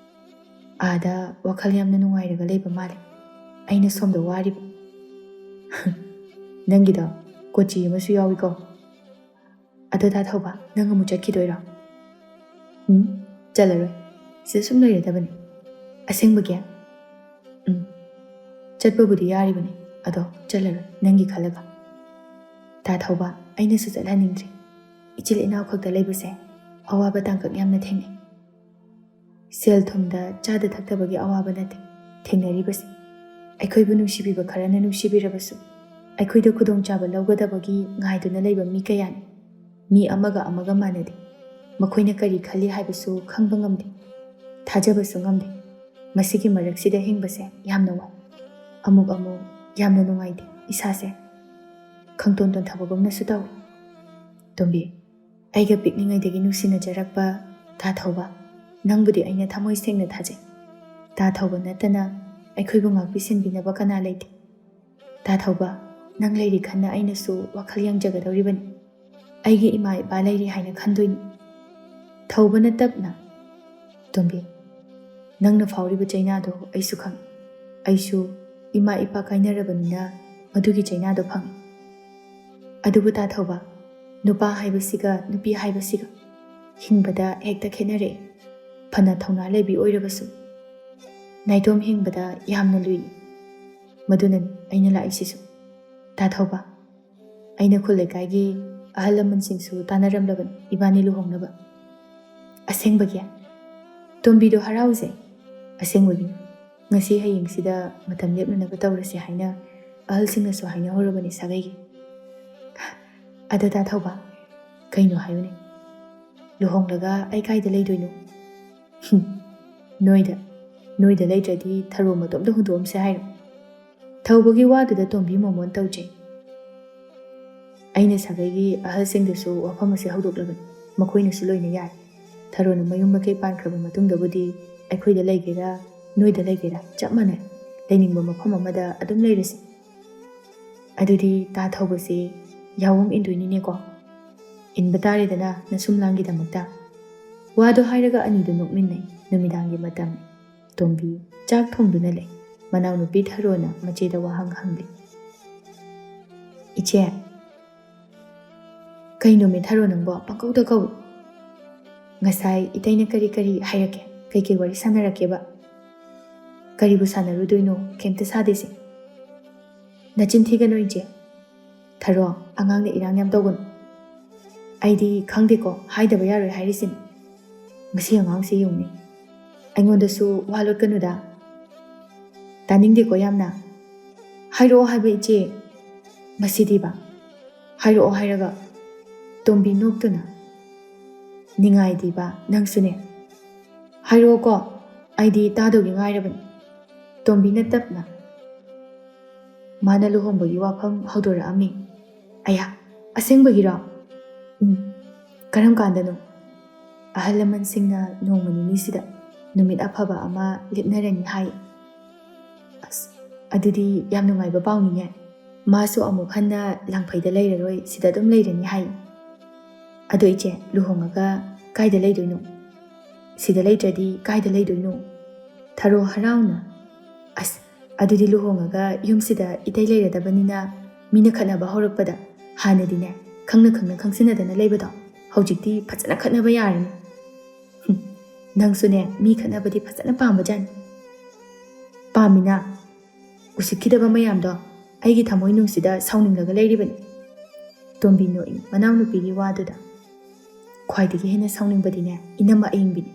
"ꯑꯥꯗ ꯋꯥꯈꯜ ꯌꯥꯝꯅ ꯅꯨꯡꯉꯥꯏꯔꯒ ꯂꯩꯕ ꯃꯥꯜꯂꯦ꯫ ꯑꯩꯅ ꯁꯣꯝꯗ ꯋꯥꯔꯤꯕ"꯫ ꯅꯪꯒꯤꯗꯣ ꯀꯣꯆꯤ ꯑꯃꯁꯨ ꯌꯥꯎꯏꯀꯣ꯫ ꯑꯗꯣ ꯇꯥ ꯊꯧꯕ, ꯅꯪ ꯑꯃꯨꯛ ꯆꯠꯈꯤꯗꯣꯏꯔꯣ? ꯎꯝ, ꯆꯠꯂꯔꯣꯏ꯫ ꯁꯤꯗ ꯁꯨꯝ ꯂꯩꯔꯗꯕꯅꯤ꯫ ꯑꯁꯦꯡꯕꯒꯤ? ꯎꯝ, ꯆꯠꯄꯕꯨꯗꯤ ꯌꯥꯔꯤꯕꯅꯤ, ꯑꯗꯣ ꯆꯠꯂꯔꯣꯏ, ꯅꯪꯒꯤ ꯈꯜꯂꯒ꯫ ꯇꯥ ꯊꯧꯕ, ꯑꯩꯅꯁꯨ ꯆꯠꯍꯟꯅꯤꯡꯗ꯭ꯔꯦ꯫ ꯏꯆꯤꯜ ꯏꯅꯥꯎ ꯈꯛꯇ ꯂꯩꯕꯁꯦ ꯑꯋꯥꯕ ꯇꯥꯡꯀꯛ ꯌꯥꯝꯅ ꯊꯦꯡꯅꯩ꯫ ꯁꯦꯜ ꯊꯨꯝꯗ ꯆꯥꯗ ꯊꯛꯇꯕꯒꯤ ꯑꯋꯥꯕ ꯅꯠꯇꯦ ꯊꯦꯡꯅꯔꯤꯕꯁꯦ꯫ ꯑꯩꯈꯣꯏꯕꯨ ꯅꯨꯡꯁꯤꯕꯤꯕ ꯈꯔꯅ ꯅꯨꯡꯁꯤꯕꯤꯔꯕꯁꯨ, ꯑꯩꯈꯣꯏꯗ ꯈꯨꯗꯣꯡꯆꯥꯕ ꯂꯧꯒꯗꯕꯒꯤ ꯉꯥꯏꯗꯨꯅ ꯂꯩꯕ ꯃꯤ ꯀꯌꯥꯅꯤ꯫ ꯃꯤ ꯑꯃꯒ ꯑꯃꯒ ꯃꯥꯟꯅꯗꯦ꯫ ꯃꯈꯣꯏꯅ ꯀꯔꯤ ꯈꯜꯂꯤ ꯍꯥꯏꯕꯁꯨ ꯈꯪꯕ ꯉꯝꯗꯦ, ꯊꯥꯖꯕꯁꯨ ꯉꯝꯗꯦ꯫ ꯃꯁꯤꯒꯤ ꯃꯔꯛꯁꯤꯗ ꯍꯤꯡꯕꯁꯦ ꯌꯥꯝꯅ ꯋꯥꯏ꯫ ꯑꯃꯨꯛ ꯑꯃꯨꯛ ꯌꯥꯝꯅ ꯅꯨꯡꯉꯥꯏꯇꯦ ꯏꯁꯥꯁꯦ꯫ ꯈꯪꯇꯣꯟ ꯇꯣꯟꯊꯕꯒꯨꯝꯅꯁꯨ ꯇꯧꯏ꯫ ꯇꯣꯝꯕꯤ, ꯑꯩꯒ ꯄꯤꯛꯂꯤꯉꯩꯗꯒꯤ ꯅꯨꯡꯁꯤꯅꯖꯔꯛꯄ ꯇꯥ ꯊꯧꯕ, ꯅꯪꯕꯨꯗꯤ ꯑꯩꯅ ꯊꯃꯣꯏ ꯁꯦꯡꯅ ꯊꯥꯖꯩ꯫ ꯇꯥ ꯊꯧꯕ ꯅꯠꯇꯅ ꯑꯩꯈꯣꯏꯕꯨ ꯉꯥꯛꯄꯤ ꯁꯦꯟꯕꯤꯅꯕ ꯀꯅꯥ ꯂꯩꯇꯦ꯫ ꯇꯥ ꯊꯧꯕ, ꯅꯪ ꯂꯩꯔꯤ ꯈꯟꯅ ꯑꯩꯅꯁꯨ ꯋꯥꯈꯜ ꯌꯥꯡꯖꯒꯗꯧꯔꯤꯕꯅꯤ꯫ ꯑꯩꯒꯤ ꯏꯃꯥ ꯏꯄꯥ ꯂꯩꯔꯤ ꯍꯥꯏꯅ ꯈꯟꯗꯣꯏꯅꯤ꯫ ꯊꯧꯕꯅ ꯇꯞꯅ, ꯇꯣꯝꯕꯤ, ꯅꯪꯅ ꯐꯥꯎꯔꯤꯕ ꯆꯩꯅꯥꯗꯣ ꯑꯩꯁꯨ ꯈꯪꯏ꯫ ꯑꯩꯁꯨ ꯏꯃꯥ ꯏꯄꯥ ꯀꯥꯏꯅꯔꯕꯅꯤꯅ ꯃꯗꯨꯒꯤ ꯆꯩꯅꯥꯗꯣ ꯐꯪꯏ꯫ ꯑꯗꯨꯕꯨ ꯇꯥ ꯊꯧꯕ, ꯅꯨꯄꯥ ꯍꯥꯏꯕꯁꯤꯒ ꯅꯨꯄꯤ ꯍꯥꯏꯕꯁꯤꯒ ꯍꯤꯡꯕꯗ ꯍꯦꯛꯇ ꯈꯦꯠꯅꯔꯛꯏ꯫ ꯐꯅ ꯊꯧꯅꯥ ꯂꯩꯕꯤ ꯑꯣꯏꯔꯕꯁꯨ ꯅꯥꯏꯇꯣꯝ ꯍꯤꯡꯕꯗ ꯌꯥꯝꯅ ꯂꯨꯏ꯫ ꯃꯗꯨꯅꯅꯤ ꯑꯩꯅ ꯂꯥꯛꯏꯁꯤꯁꯨ꯫ ꯇꯥ ꯊꯧꯕ, ꯑꯩꯅ ꯈꯨꯜ ꯂꯩꯀꯥꯏꯒꯤ ꯑꯍꯜ ꯂꯃꯟꯁꯤꯡꯁꯨ ꯇꯥꯟꯅꯔꯝꯂꯕꯅꯤ ꯏꯕꯥꯅꯤ ꯂꯨꯍꯣꯡꯅꯕ꯫ ꯑꯁꯦꯡꯕꯒꯤ? ꯇꯣꯝꯕꯤꯗꯣ ꯍꯔꯥꯎꯖꯩ꯫ ꯑꯁꯦꯡꯕꯒꯤꯅꯤ꯫ ꯉꯁꯤ ꯍꯌꯦꯡꯁꯤꯗ ꯃꯇꯝ ꯂꯦꯞꯅꯅꯕ ꯇꯧꯔꯁꯦ ꯍꯥꯏꯅ ꯑꯍꯜꯁꯤꯡꯅꯁꯨ ꯍꯥꯏꯅꯍꯧꯔꯕꯅꯤ ꯁꯥꯒꯩꯒꯤ꯫ ꯑꯗ ꯇꯥ ꯊꯧꯕ, ꯀꯩꯅꯣ ꯍꯥꯏꯌꯨꯅꯦ? ꯂꯨꯍꯣꯡꯂꯒ ꯑꯩ ꯀꯥꯏꯗ ꯂꯩꯗꯣꯏꯅꯣ? ꯍꯨꯝ, ꯅꯣꯏꯗ, ꯅꯣꯏꯗ ꯂꯩꯇ꯭ꯔꯗꯤ ꯊꯔꯣ ꯃꯇꯣꯝꯇ ꯍꯨꯟꯗꯣꯛꯑꯝꯁꯦ ꯍꯥꯏꯔꯣ? ꯊꯧꯕꯒꯤ ꯋꯥꯗꯨꯗ ꯇꯣꯝꯕꯤ ꯃꯣꯃꯣꯟ ꯇꯧꯖꯩ꯫ ꯑꯩꯅ ꯁꯥꯒꯩꯒꯤ ꯑꯍꯜꯁꯤꯡꯗꯁꯨ ꯋꯥꯐꯝ ꯑꯁꯤ ꯍꯧꯗꯣꯛꯂꯕꯅꯤ, ꯃꯈꯣꯏꯅꯁꯨ ꯂꯣꯏꯅ ꯌꯥꯏ꯫ ꯊꯔꯣꯅ ꯃꯌꯨꯝ ꯃꯀꯩ ꯄꯥꯟꯈ꯭ꯔꯕ ꯃꯇꯨꯡꯗꯕꯨꯗꯤ ꯑꯩꯈꯣꯏꯗ ꯂꯩꯒꯦꯔꯥ, ꯅꯣꯏꯗ ꯂꯩꯒꯦꯔꯥ ꯆꯞ ꯃꯥꯟꯅꯩ, ꯂꯩꯅꯤꯡꯕ ꯃꯐꯝ ꯑꯃꯗ ꯑꯗꯨꯝ ꯂꯩꯔꯁꯤ꯫ ꯑꯗꯨꯗꯤ ꯇꯥ ꯊꯧꯕꯁꯦ ꯌꯥꯑꯣꯡ ꯏꯟꯗꯣꯏꯅꯤꯅꯦꯀꯣ? ꯏꯟꯕ ꯇꯥꯔꯦꯗꯅ ꯅꯁꯨꯝꯂꯥꯡꯒꯤꯗꯃꯛꯇ꯫ ꯋꯥꯗꯣ ꯍꯥꯏꯔꯒ ꯑꯅꯤꯗꯨ ꯅꯣꯛꯃꯤꯟꯅꯩ꯫ ꯅꯨꯃꯤꯗꯥꯡꯒꯤ ꯃꯇꯝ꯫ ꯇꯣꯝꯕꯤ ꯆꯥꯛ ꯊꯣꯡꯗꯨꯅ ꯂꯩ꯫ ꯃꯅꯥꯎꯅꯨꯄꯤ ꯊꯔꯣꯅ ꯃꯆꯦꯗ ꯋꯥꯍꯪ ꯍꯪꯂꯤ꯫ ꯏꯆꯦ, ꯀꯩꯅꯣꯃꯤ ꯊꯔꯣ ꯅꯪꯕꯣ? ꯄꯪꯀꯧꯗ ꯀꯧꯏ꯫ ꯉꯁꯥꯏ ꯏꯇꯩꯅ ꯀꯔꯤ ꯀꯔꯤ ꯍꯥꯏꯔꯛꯀꯦ? ꯀꯩꯀꯩ ꯋꯥꯔꯤ ꯁꯥꯟꯅꯔꯛꯀꯦꯕ? ꯀꯔꯤꯕꯨ ꯁꯥꯟꯅꯔꯨꯗꯣꯏꯅꯣ? ꯀꯩꯝꯇ ꯁꯥꯗꯦꯁꯦ꯫ ꯅꯆꯤꯟ ꯊꯤꯒꯅꯨ ꯏꯆꯦ꯫ ꯊꯔꯣ, ꯑꯉꯥꯡꯅ ꯏꯔꯥꯡ ꯌꯥꯝ ꯇꯧꯒꯅꯨ꯫ ꯑꯩꯗꯤ ꯈꯪꯗꯦꯀꯣ, ꯍꯥꯏꯗꯕ ꯌꯥꯔꯣꯏ ꯍꯥꯏꯔꯤꯁꯤꯅꯤ꯫ ꯃꯁꯤ ꯑꯉꯥꯡꯁꯤ ꯌꯦꯡꯉꯨꯅꯦ꯫ ꯑꯩꯉꯣꯟꯗꯁꯨ ꯋꯥ ꯂꯣꯠꯀꯅꯨꯗ꯫ ꯇꯥꯅꯤꯡꯗꯦꯀꯣ ꯌꯥꯝꯅ꯫ ꯍꯥꯏꯔꯛꯑꯣ ꯍꯥꯏꯕ ꯏꯆꯦ꯫ ꯃꯁꯤꯗꯤꯕ꯫ ꯍꯥꯏꯔꯛꯑꯣ ꯍꯥꯏꯔꯒ꯫ ꯇꯣꯝꯕꯤ ꯅꯣꯛꯇꯨꯅ꯫ ꯅꯤꯡꯉꯥꯏꯗꯤꯕ ꯅꯪꯁꯨꯅꯦ꯫ ꯍꯥꯏꯔꯛꯑꯣꯀꯣ, ꯑꯩꯗꯤ ꯇꯥꯗꯧꯒꯤ ꯉꯥꯏꯔꯕꯅꯤ꯫ ꯇꯣꯝꯕꯤꯅ ꯇꯞꯅ꯫ ꯃꯥꯅ ꯂꯨꯍꯣꯡꯕꯒꯤ ꯋꯥꯐꯝ ꯍꯧꯗꯣꯔꯛꯑꯝꯃꯤ꯫ ꯑꯌꯥ, ꯑꯁꯦꯡꯕꯒꯤꯔꯣ? ꯎꯝ, ꯀꯔꯝ ꯀꯥꯟꯗꯅꯣ? ꯑꯍꯜ ꯂꯃꯟꯁꯤꯡꯅ ꯅꯣꯡꯃ ꯅꯤꯅꯤꯁꯤꯗ ꯅꯨꯃꯤꯠ ꯑꯐꯕ ꯑꯃ ꯂꯦꯞꯅꯔꯅꯤ ꯍꯥꯏ꯫ ꯑꯁ, ꯑꯗꯨꯗꯤ ꯌꯥꯝ ꯅꯨꯡꯉꯥꯏꯕ ꯄꯥꯎꯅꯤꯅꯦ꯫ ꯃꯥꯁꯨ ꯑꯃꯨꯛ ꯍꯟꯅ ꯂꯥꯡꯐꯩꯗ ꯂꯩꯔꯔꯣꯏ, ꯁꯤꯗ ꯑꯗꯨꯝ ꯂꯩꯔꯅꯤ ꯍꯥꯏ꯫ ꯑꯗꯣ ꯏꯆꯦ, ꯂꯨꯍꯣꯡꯉꯒ ꯀꯥꯏꯗ ꯂꯩꯗꯣꯏꯅꯣ? ꯁꯤꯗ ꯂꯩꯇ꯭ꯔꯗꯤ ꯀꯥꯏꯗ ꯂꯩꯗꯣꯏꯅꯣ? ꯊꯔꯣ ꯍꯔꯥꯎꯅ꯫ ꯑꯁ, ꯑꯗꯨꯗꯤ ꯂꯨꯍꯣꯡꯉꯒ ꯌꯨꯝꯁꯤꯗ ꯏꯇꯩ ꯂꯩꯔꯗꯕꯅꯤꯅ ꯃꯤꯅ ꯈꯠꯅꯕ ꯍꯧꯔꯛꯄꯗ ꯍꯥꯟꯅꯗꯤꯅꯦ ꯈꯪꯅ ꯈꯪꯅ ꯈꯪꯁꯤꯟꯅꯗꯅ ꯂꯩꯕꯗꯣ ꯍꯧꯖꯤꯛꯇꯤ ꯐꯖꯅ ꯈꯠꯅꯕ ꯌꯥꯔꯅꯤ꯫ ꯍꯨꯝ, ꯅꯪꯁꯨꯅꯦ ꯃꯤ ꯈꯠꯅꯕꯗꯤ ꯐꯖꯅ ꯄꯥꯝꯕꯖꯥꯠꯅꯤ꯫ ꯄꯥꯝꯃꯤꯅ꯫ ꯎꯁꯤꯠꯈꯤꯗꯕ ꯃꯌꯥꯝꯗꯣ ꯑꯩꯒꯤ ꯊꯃꯣꯏ ꯅꯨꯡꯁꯤꯗ ꯁꯥꯎꯅꯤꯡꯂꯒ ꯂꯩꯔꯤꯕꯅꯤ꯫ ꯇꯣꯝꯕꯤ ꯅꯣꯛꯏ ꯃꯅꯥꯎꯅꯨꯄꯤꯒꯤ ꯋꯥꯗꯨꯗ꯫ ꯈ꯭ꯋꯥꯏꯗꯒꯤ ꯍꯦꯟꯅ ꯁꯥꯎꯅꯤꯡꯕꯗꯤꯅꯦ ꯏꯅꯝꯃ ꯑꯌꯤꯡꯕꯤꯅꯤ꯫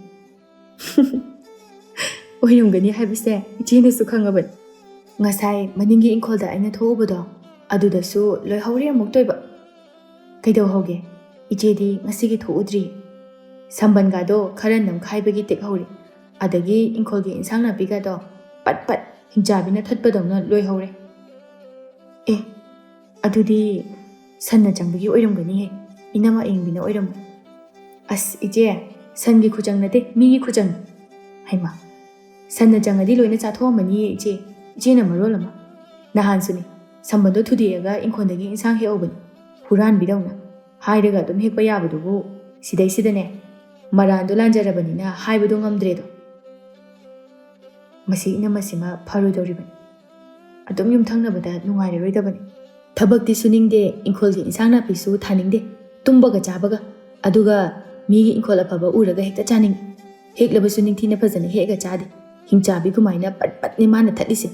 ꯑꯣꯏꯔꯝꯒꯅꯤ ꯍꯥꯏꯕꯁꯦ ꯏꯆꯦꯅꯁꯨ ꯈꯪꯉꯕꯅꯤ꯫ ꯉꯁꯥꯏ ꯃꯅꯤꯡꯒꯤ ꯏꯪꯈꯣꯜꯗ ꯑꯩꯅ ꯊꯣꯛꯎꯕꯗꯣ ꯑꯗꯨꯗꯁꯨ ꯂꯣꯏꯍꯧꯔꯦ ꯑꯃꯨꯛꯇꯣꯏꯕ꯫ ꯀꯩꯗꯧꯍꯧꯒꯦ? ꯏꯆꯦꯗꯤ ꯉꯁꯤꯒꯤ ꯊꯣꯛꯎꯗ꯭ꯔꯤ꯫ ꯁꯝꯕꯜꯒꯗꯣ ꯈꯔ ꯅꯝꯈꯥꯏꯕꯒꯤ ꯇꯦꯛꯍꯧꯔꯦ꯫ ꯑꯗꯒꯤ ꯏꯪꯈꯣꯜꯒꯤ ꯏꯟꯁꯥꯡ ꯅꯥꯄꯤꯒꯗꯣ ꯄꯠ ꯄꯠ ꯍꯤꯡꯆꯥꯕꯤꯅ ꯊꯠꯄꯗꯧꯅ ꯂꯣꯏꯍꯧꯔꯦ꯫ ꯑꯦ, ꯑꯗꯨꯗꯤ ꯁꯟꯅ ꯆꯪꯕꯒꯤ ꯑꯣꯏꯔꯝꯒꯅꯤꯍꯦ꯫ ꯏꯅꯝꯃ ꯑꯌꯤꯡꯕꯤꯅ ꯑꯣꯏꯔꯝꯒꯅꯤ꯫ ꯑꯁ ꯏꯆꯦ, ꯁꯟꯒꯤ ꯈꯨꯆꯪ ꯅꯠꯇꯦ, ꯃꯤꯒꯤ ꯈꯨꯆꯪꯅꯤ꯫ ꯍꯩꯃꯥ, ꯁꯟꯅ ꯆꯪꯉꯗꯤ ꯂꯣꯏꯅ ꯆꯥꯊꯣꯛꯑꯝꯃꯅꯤꯌꯦ ꯏꯆꯦ꯫ ꯏꯆꯦꯅ ꯃꯔꯣꯜ ꯑꯃ꯫ ꯅꯍꯥꯟꯁꯨꯅꯦ, ꯁꯝꯕꯜꯗꯣ ꯊꯨꯗꯦꯛꯑꯒ ꯏꯪꯈꯣꯜꯗꯒꯤ ꯏꯟꯁꯥꯡ ꯍꯦꯛꯍꯧꯕꯅꯤ꯫ ꯍꯨꯔꯥꯟꯕꯤꯗꯧꯅ꯫ ꯍꯥꯏꯔꯒ ꯑꯗꯨꯝ ꯍꯦꯛꯄ ꯌꯥꯕꯗꯨꯕꯨ꯫ ꯁꯤꯗꯩꯁꯤꯗꯅꯦ, ꯃꯔꯥꯟꯗꯣ ꯂꯥꯟꯖꯔꯕꯅꯤꯅ ꯍꯥꯏꯕꯗꯣ ꯉꯝꯗ꯭ꯔꯦꯗꯣ꯫ ꯃꯁꯤ ꯏꯅꯝꯃꯁꯤꯃ ꯐꯔꯣꯏꯗꯧꯔꯤꯕꯅꯤ꯫ ꯑꯗꯨꯝ ꯌꯨꯝꯊꯪꯅꯕꯗ ꯅꯨꯡꯉꯥꯏꯔꯔꯣꯏꯗꯕꯅꯤ꯫ ꯊꯕꯛꯇꯤ ꯁꯨꯅꯤꯡꯗꯦ, ꯏꯪꯈꯣꯜꯒꯤ ꯏꯟꯁꯥꯡ ꯅꯥꯄꯤꯁꯨ ꯊꯥꯅꯤꯡꯗꯦ꯫ ꯇꯨꯝꯕꯒ ꯆꯥꯕꯒ꯫ ꯑꯗꯨꯒ ꯃꯤꯒꯤ ꯏꯪꯈꯣꯜ ꯑꯐꯕ ꯎꯔꯒ ꯍꯦꯛꯇ ꯆꯥꯅꯤꯡꯏ꯫ ꯍꯦꯛꯂꯕꯁꯨ ꯅꯤꯡꯊꯤꯅ ꯐꯖꯅ ꯍꯦꯛꯑꯒ ꯆꯥꯗꯦ꯫ ꯍꯤꯡꯆꯥꯕꯤ ꯀꯃꯥꯏꯅ ꯄꯠ ꯄꯠꯅꯤ ꯃꯥꯅ ꯊꯠꯂꯤꯁꯦ꯫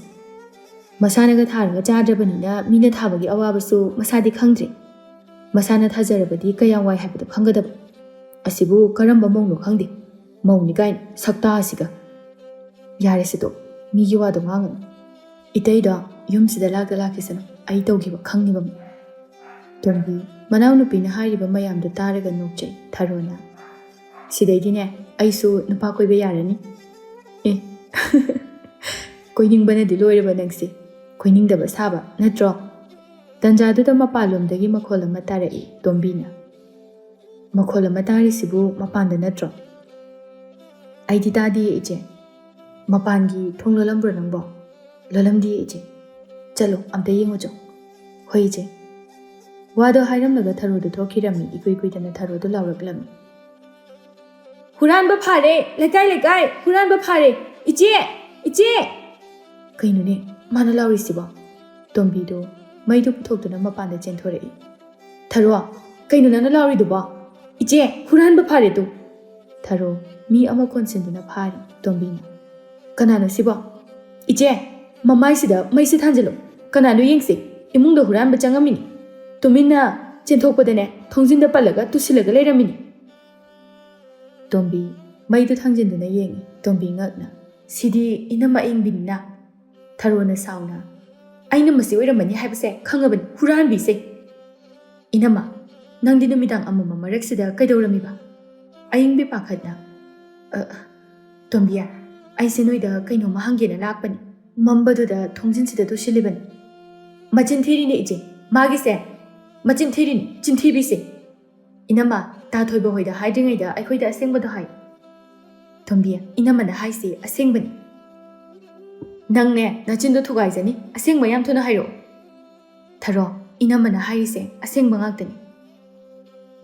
ꯃꯁꯥꯅꯒ ꯊꯥꯔꯒ ꯆꯥꯗ꯭ꯔꯕꯅꯤꯅ ꯃꯤꯅ ꯊꯥꯕꯒꯤ ꯑꯋꯥꯕꯁꯨ ꯃꯁꯥꯗꯤ ꯈꯪꯗ꯭ꯔꯦ꯫ ꯃꯁꯥꯅ ꯊꯥꯖꯔꯕꯗꯤ ꯀꯌꯥꯝ ꯋꯥꯏ ꯍꯥꯏꯕꯗꯣ ꯈꯪꯒꯗꯕ꯫ ꯑꯁꯤꯕꯨ ꯀꯔꯝꯕ ꯃꯧꯅꯣ ꯈꯪꯗꯦ꯫ ꯃꯧꯅꯤ ꯀꯥꯏꯅ ꯁꯛꯇꯥ ꯑꯁꯤꯒ꯫ ꯌꯥꯔꯦꯁꯦ ꯇꯣꯛ, ꯃꯤꯒꯤ ꯋꯥꯗꯣ ꯉꯥꯡꯉꯅꯨ꯫ ꯏꯇꯩꯗꯣ ꯌꯨꯝꯁꯤꯗ ꯂꯥꯛꯇ ꯂꯥꯛꯈꯤꯁꯅꯨ, ꯑꯩ ꯇꯧꯈꯤꯕ ꯈꯪꯉꯤꯕ꯫ ꯇꯣꯝꯕꯤ ꯃꯅꯥꯎꯅꯨꯄꯤꯅ ꯍꯥꯏꯔꯤꯕ ꯃꯌꯥꯝꯗꯣ ꯇꯥꯔꯒ ꯅꯣꯛꯆꯩ꯫ ꯊꯔꯣꯅ, "ꯁꯤꯗꯩꯗꯤꯅꯦ ꯑꯩꯁꯨ ꯅꯨꯄꯥ ꯀꯣꯏꯕ ꯌꯥꯔꯅꯤ"꯫ ꯑꯦ, ꯀꯣꯏꯅꯤꯡꯕꯅꯗꯤ ꯂꯣꯏꯔꯕ ꯅꯪꯁꯦ꯫ ꯀꯣꯏꯅꯤꯡꯗꯕ ꯁꯥꯕ ꯅꯠꯇ꯭ꯔꯣ? ꯇꯟꯖꯥꯗꯨꯗ ꯃꯄꯥꯟꯂꯣꯝꯗꯒꯤ ꯃꯈꯣꯜ ꯑꯃ ꯇꯥꯔꯛꯏ꯫ ꯇꯣꯝꯕꯤꯅ, "ꯃꯈꯣꯜ ꯑꯃ ꯇꯥꯔꯤꯁꯤꯕꯨ ꯃꯄꯥꯟꯗ ꯅꯠꯇ꯭ꯔꯣ?" "ꯑꯩꯗꯤ ꯇꯥꯗꯤꯌꯦ ꯏꯆꯦ꯫ ꯃꯄꯥꯟꯒꯤ ꯊꯣꯡ ꯂꯣꯜꯂꯝꯕ꯭ꯔꯣ ꯅꯪꯕꯣ?" "ꯂꯣꯜꯂꯝꯗꯤꯌꯦ ꯏꯆꯦ꯫ ꯆꯠꯂꯣ, ꯑꯝꯇ ꯌꯦꯡꯉꯨꯆꯣ"꯫ "ꯍꯣꯏ ꯏꯆꯦ"꯫ ꯋꯥꯗꯣ ꯍꯥꯏꯔꯝꯂꯒ ꯊꯔꯣꯗꯣ ꯊꯣꯛꯈꯤꯔꯝꯃꯤ꯫ ꯏꯀꯨꯏ ꯀꯨꯏꯗꯅ ꯊꯔꯣꯗꯣ ꯂꯥꯎꯔꯛꯂꯝꯃꯤ꯫ "ꯍꯨꯔꯥꯟꯕ ꯐꯥꯔꯦ! ꯂꯩꯀꯥꯏ ꯂꯩꯀꯥꯏ ꯍꯨꯔꯥꯟꯕ ꯐꯥꯔꯦ! ꯏꯆꯦ! ꯏꯆꯦ!" "ꯀꯩꯅꯣꯅꯦ ꯃꯥꯅ ꯂꯥꯎꯔꯤꯁꯤꯕꯣ?" ꯇꯣꯝꯕꯤꯗꯣ ꯃꯩꯗꯨ ꯄꯨꯊꯣꯛꯇꯨꯅ ꯃꯄꯥꯟꯗ ꯆꯦꯟꯊꯣꯔꯛꯏ꯫ "ꯊꯔꯣ, ꯀꯩꯅꯣ ꯅꯪꯅ ꯂꯥꯎꯔꯤꯗꯨꯕꯣ?" "ꯏꯆꯦ, ꯍꯨꯔꯥꯟꯕ ꯐꯥꯔꯦ ꯇꯨ!" ꯊꯔꯣ ꯃꯤ ꯑꯃ ꯀꯣꯟꯁꯤꯟꯗꯨꯅ ꯐꯥꯔꯤ꯫ ꯇꯣꯝꯕꯤꯅ, "ꯀꯅꯥꯅꯣ ꯁꯤꯕꯣ?" "ꯏꯆꯦ, ꯃꯃꯥꯏꯁꯤꯗ ꯃꯩꯁꯦ ꯊꯥꯟꯖꯤꯜꯂꯨ꯫ ꯀꯅꯥꯅꯣ ꯌꯦꯡꯁꯤ꯫ ꯏꯃꯨꯡꯗ ꯍꯨꯔꯥꯟꯕ ꯆꯪꯉꯝꯃꯤꯅꯤ꯫ ꯇꯨꯃꯤꯟꯅ ꯆꯦꯟꯊꯣꯛꯄꯗꯅꯦ ꯊꯣꯡꯖꯤꯟꯗ ꯄꯜꯂꯒ ꯇꯨꯁꯤꯜꯂꯒ ꯂꯩꯔꯝꯃꯤꯅꯤ"꯫ ꯇꯣꯝꯕꯤ ꯃꯩꯗꯨ ꯊꯥꯡꯖꯤꯟꯗꯨꯅ ꯌꯦꯡꯉꯤ꯫ ꯇꯣꯝꯕꯤ ꯉꯛꯅ, "ꯁꯤꯗꯤ ꯏꯅꯝꯃ ꯑꯌꯤꯡꯕꯤꯅꯤꯅ"꯫ ꯊꯔꯣꯅ ꯁꯥꯎꯅ, "ꯑꯩꯅ ꯃꯁꯤ ꯑꯣꯏꯔꯝꯃꯅꯤ ꯍꯥꯏꯕꯁꯦ ꯈꯪꯉꯕꯅꯤ, ꯍꯨꯔꯥꯟꯕꯤꯁꯦ"꯫ "ꯏꯅꯝꯃ, ꯅꯪꯗꯤ ꯅꯨꯃꯤꯗꯥꯡ ꯑꯃꯝꯕ ꯃꯔꯛꯁꯤꯗ ꯀꯩꯗꯧꯔꯝꯃꯤꯕ?" ꯑꯌꯤꯡꯕꯤ ꯄꯥꯈꯠꯅ, "ꯑ, ꯇꯣꯝꯕꯤ, ꯑꯩꯁꯦ ꯅꯣꯏꯗ ꯀꯩꯅꯣꯝꯃ ꯍꯪꯒꯦꯅ ꯂꯥꯛꯄꯅꯤ꯫ ꯃꯝꯕꯗꯨꯗ ꯊꯣꯡꯖꯤꯟꯁꯤꯗ ꯇꯨꯁꯤꯜꯂꯤꯕꯅꯤ"꯫ "ꯃꯆꯤꯟ ꯊꯤꯔꯤꯅꯦ ꯏꯆꯦ, ꯃꯥꯒꯤꯁꯦ꯫ ꯃꯆꯤꯟ ꯊꯤꯔꯤꯅꯤ, ꯆꯤꯟꯊꯤꯕꯤꯁꯦ"꯫ "ꯏꯅꯝꯃ, ꯇꯥ ꯊꯣꯏꯕ ꯍꯣꯏꯗ ꯍꯥꯏꯗ꯭ꯔꯤꯉꯩꯗ ꯑꯩꯈꯣꯏꯗ ꯑꯁꯦꯡꯕꯗꯣ ꯍꯥꯏ"꯫ ꯇꯣꯝꯕꯤ, "ꯏꯅꯝꯃꯅ ꯍꯥꯏꯁꯦ ꯑꯁꯦꯡꯕꯅꯤ"꯫ "ꯅꯪꯅꯦ ꯅꯆꯤꯟꯗꯣ ꯊꯨꯒꯥꯏꯖꯅꯤ, ꯑꯁꯦꯡꯕ ꯌꯥꯝ ꯊꯨꯅ ꯍꯥꯏꯔꯛꯑꯣ"꯫ "ꯊꯔꯣ, ꯏꯅꯝꯃꯅ ꯍꯥꯏꯔꯤꯁꯦ ꯑꯁꯦꯡꯕ ꯉꯥꯛꯇꯅꯤ"꯫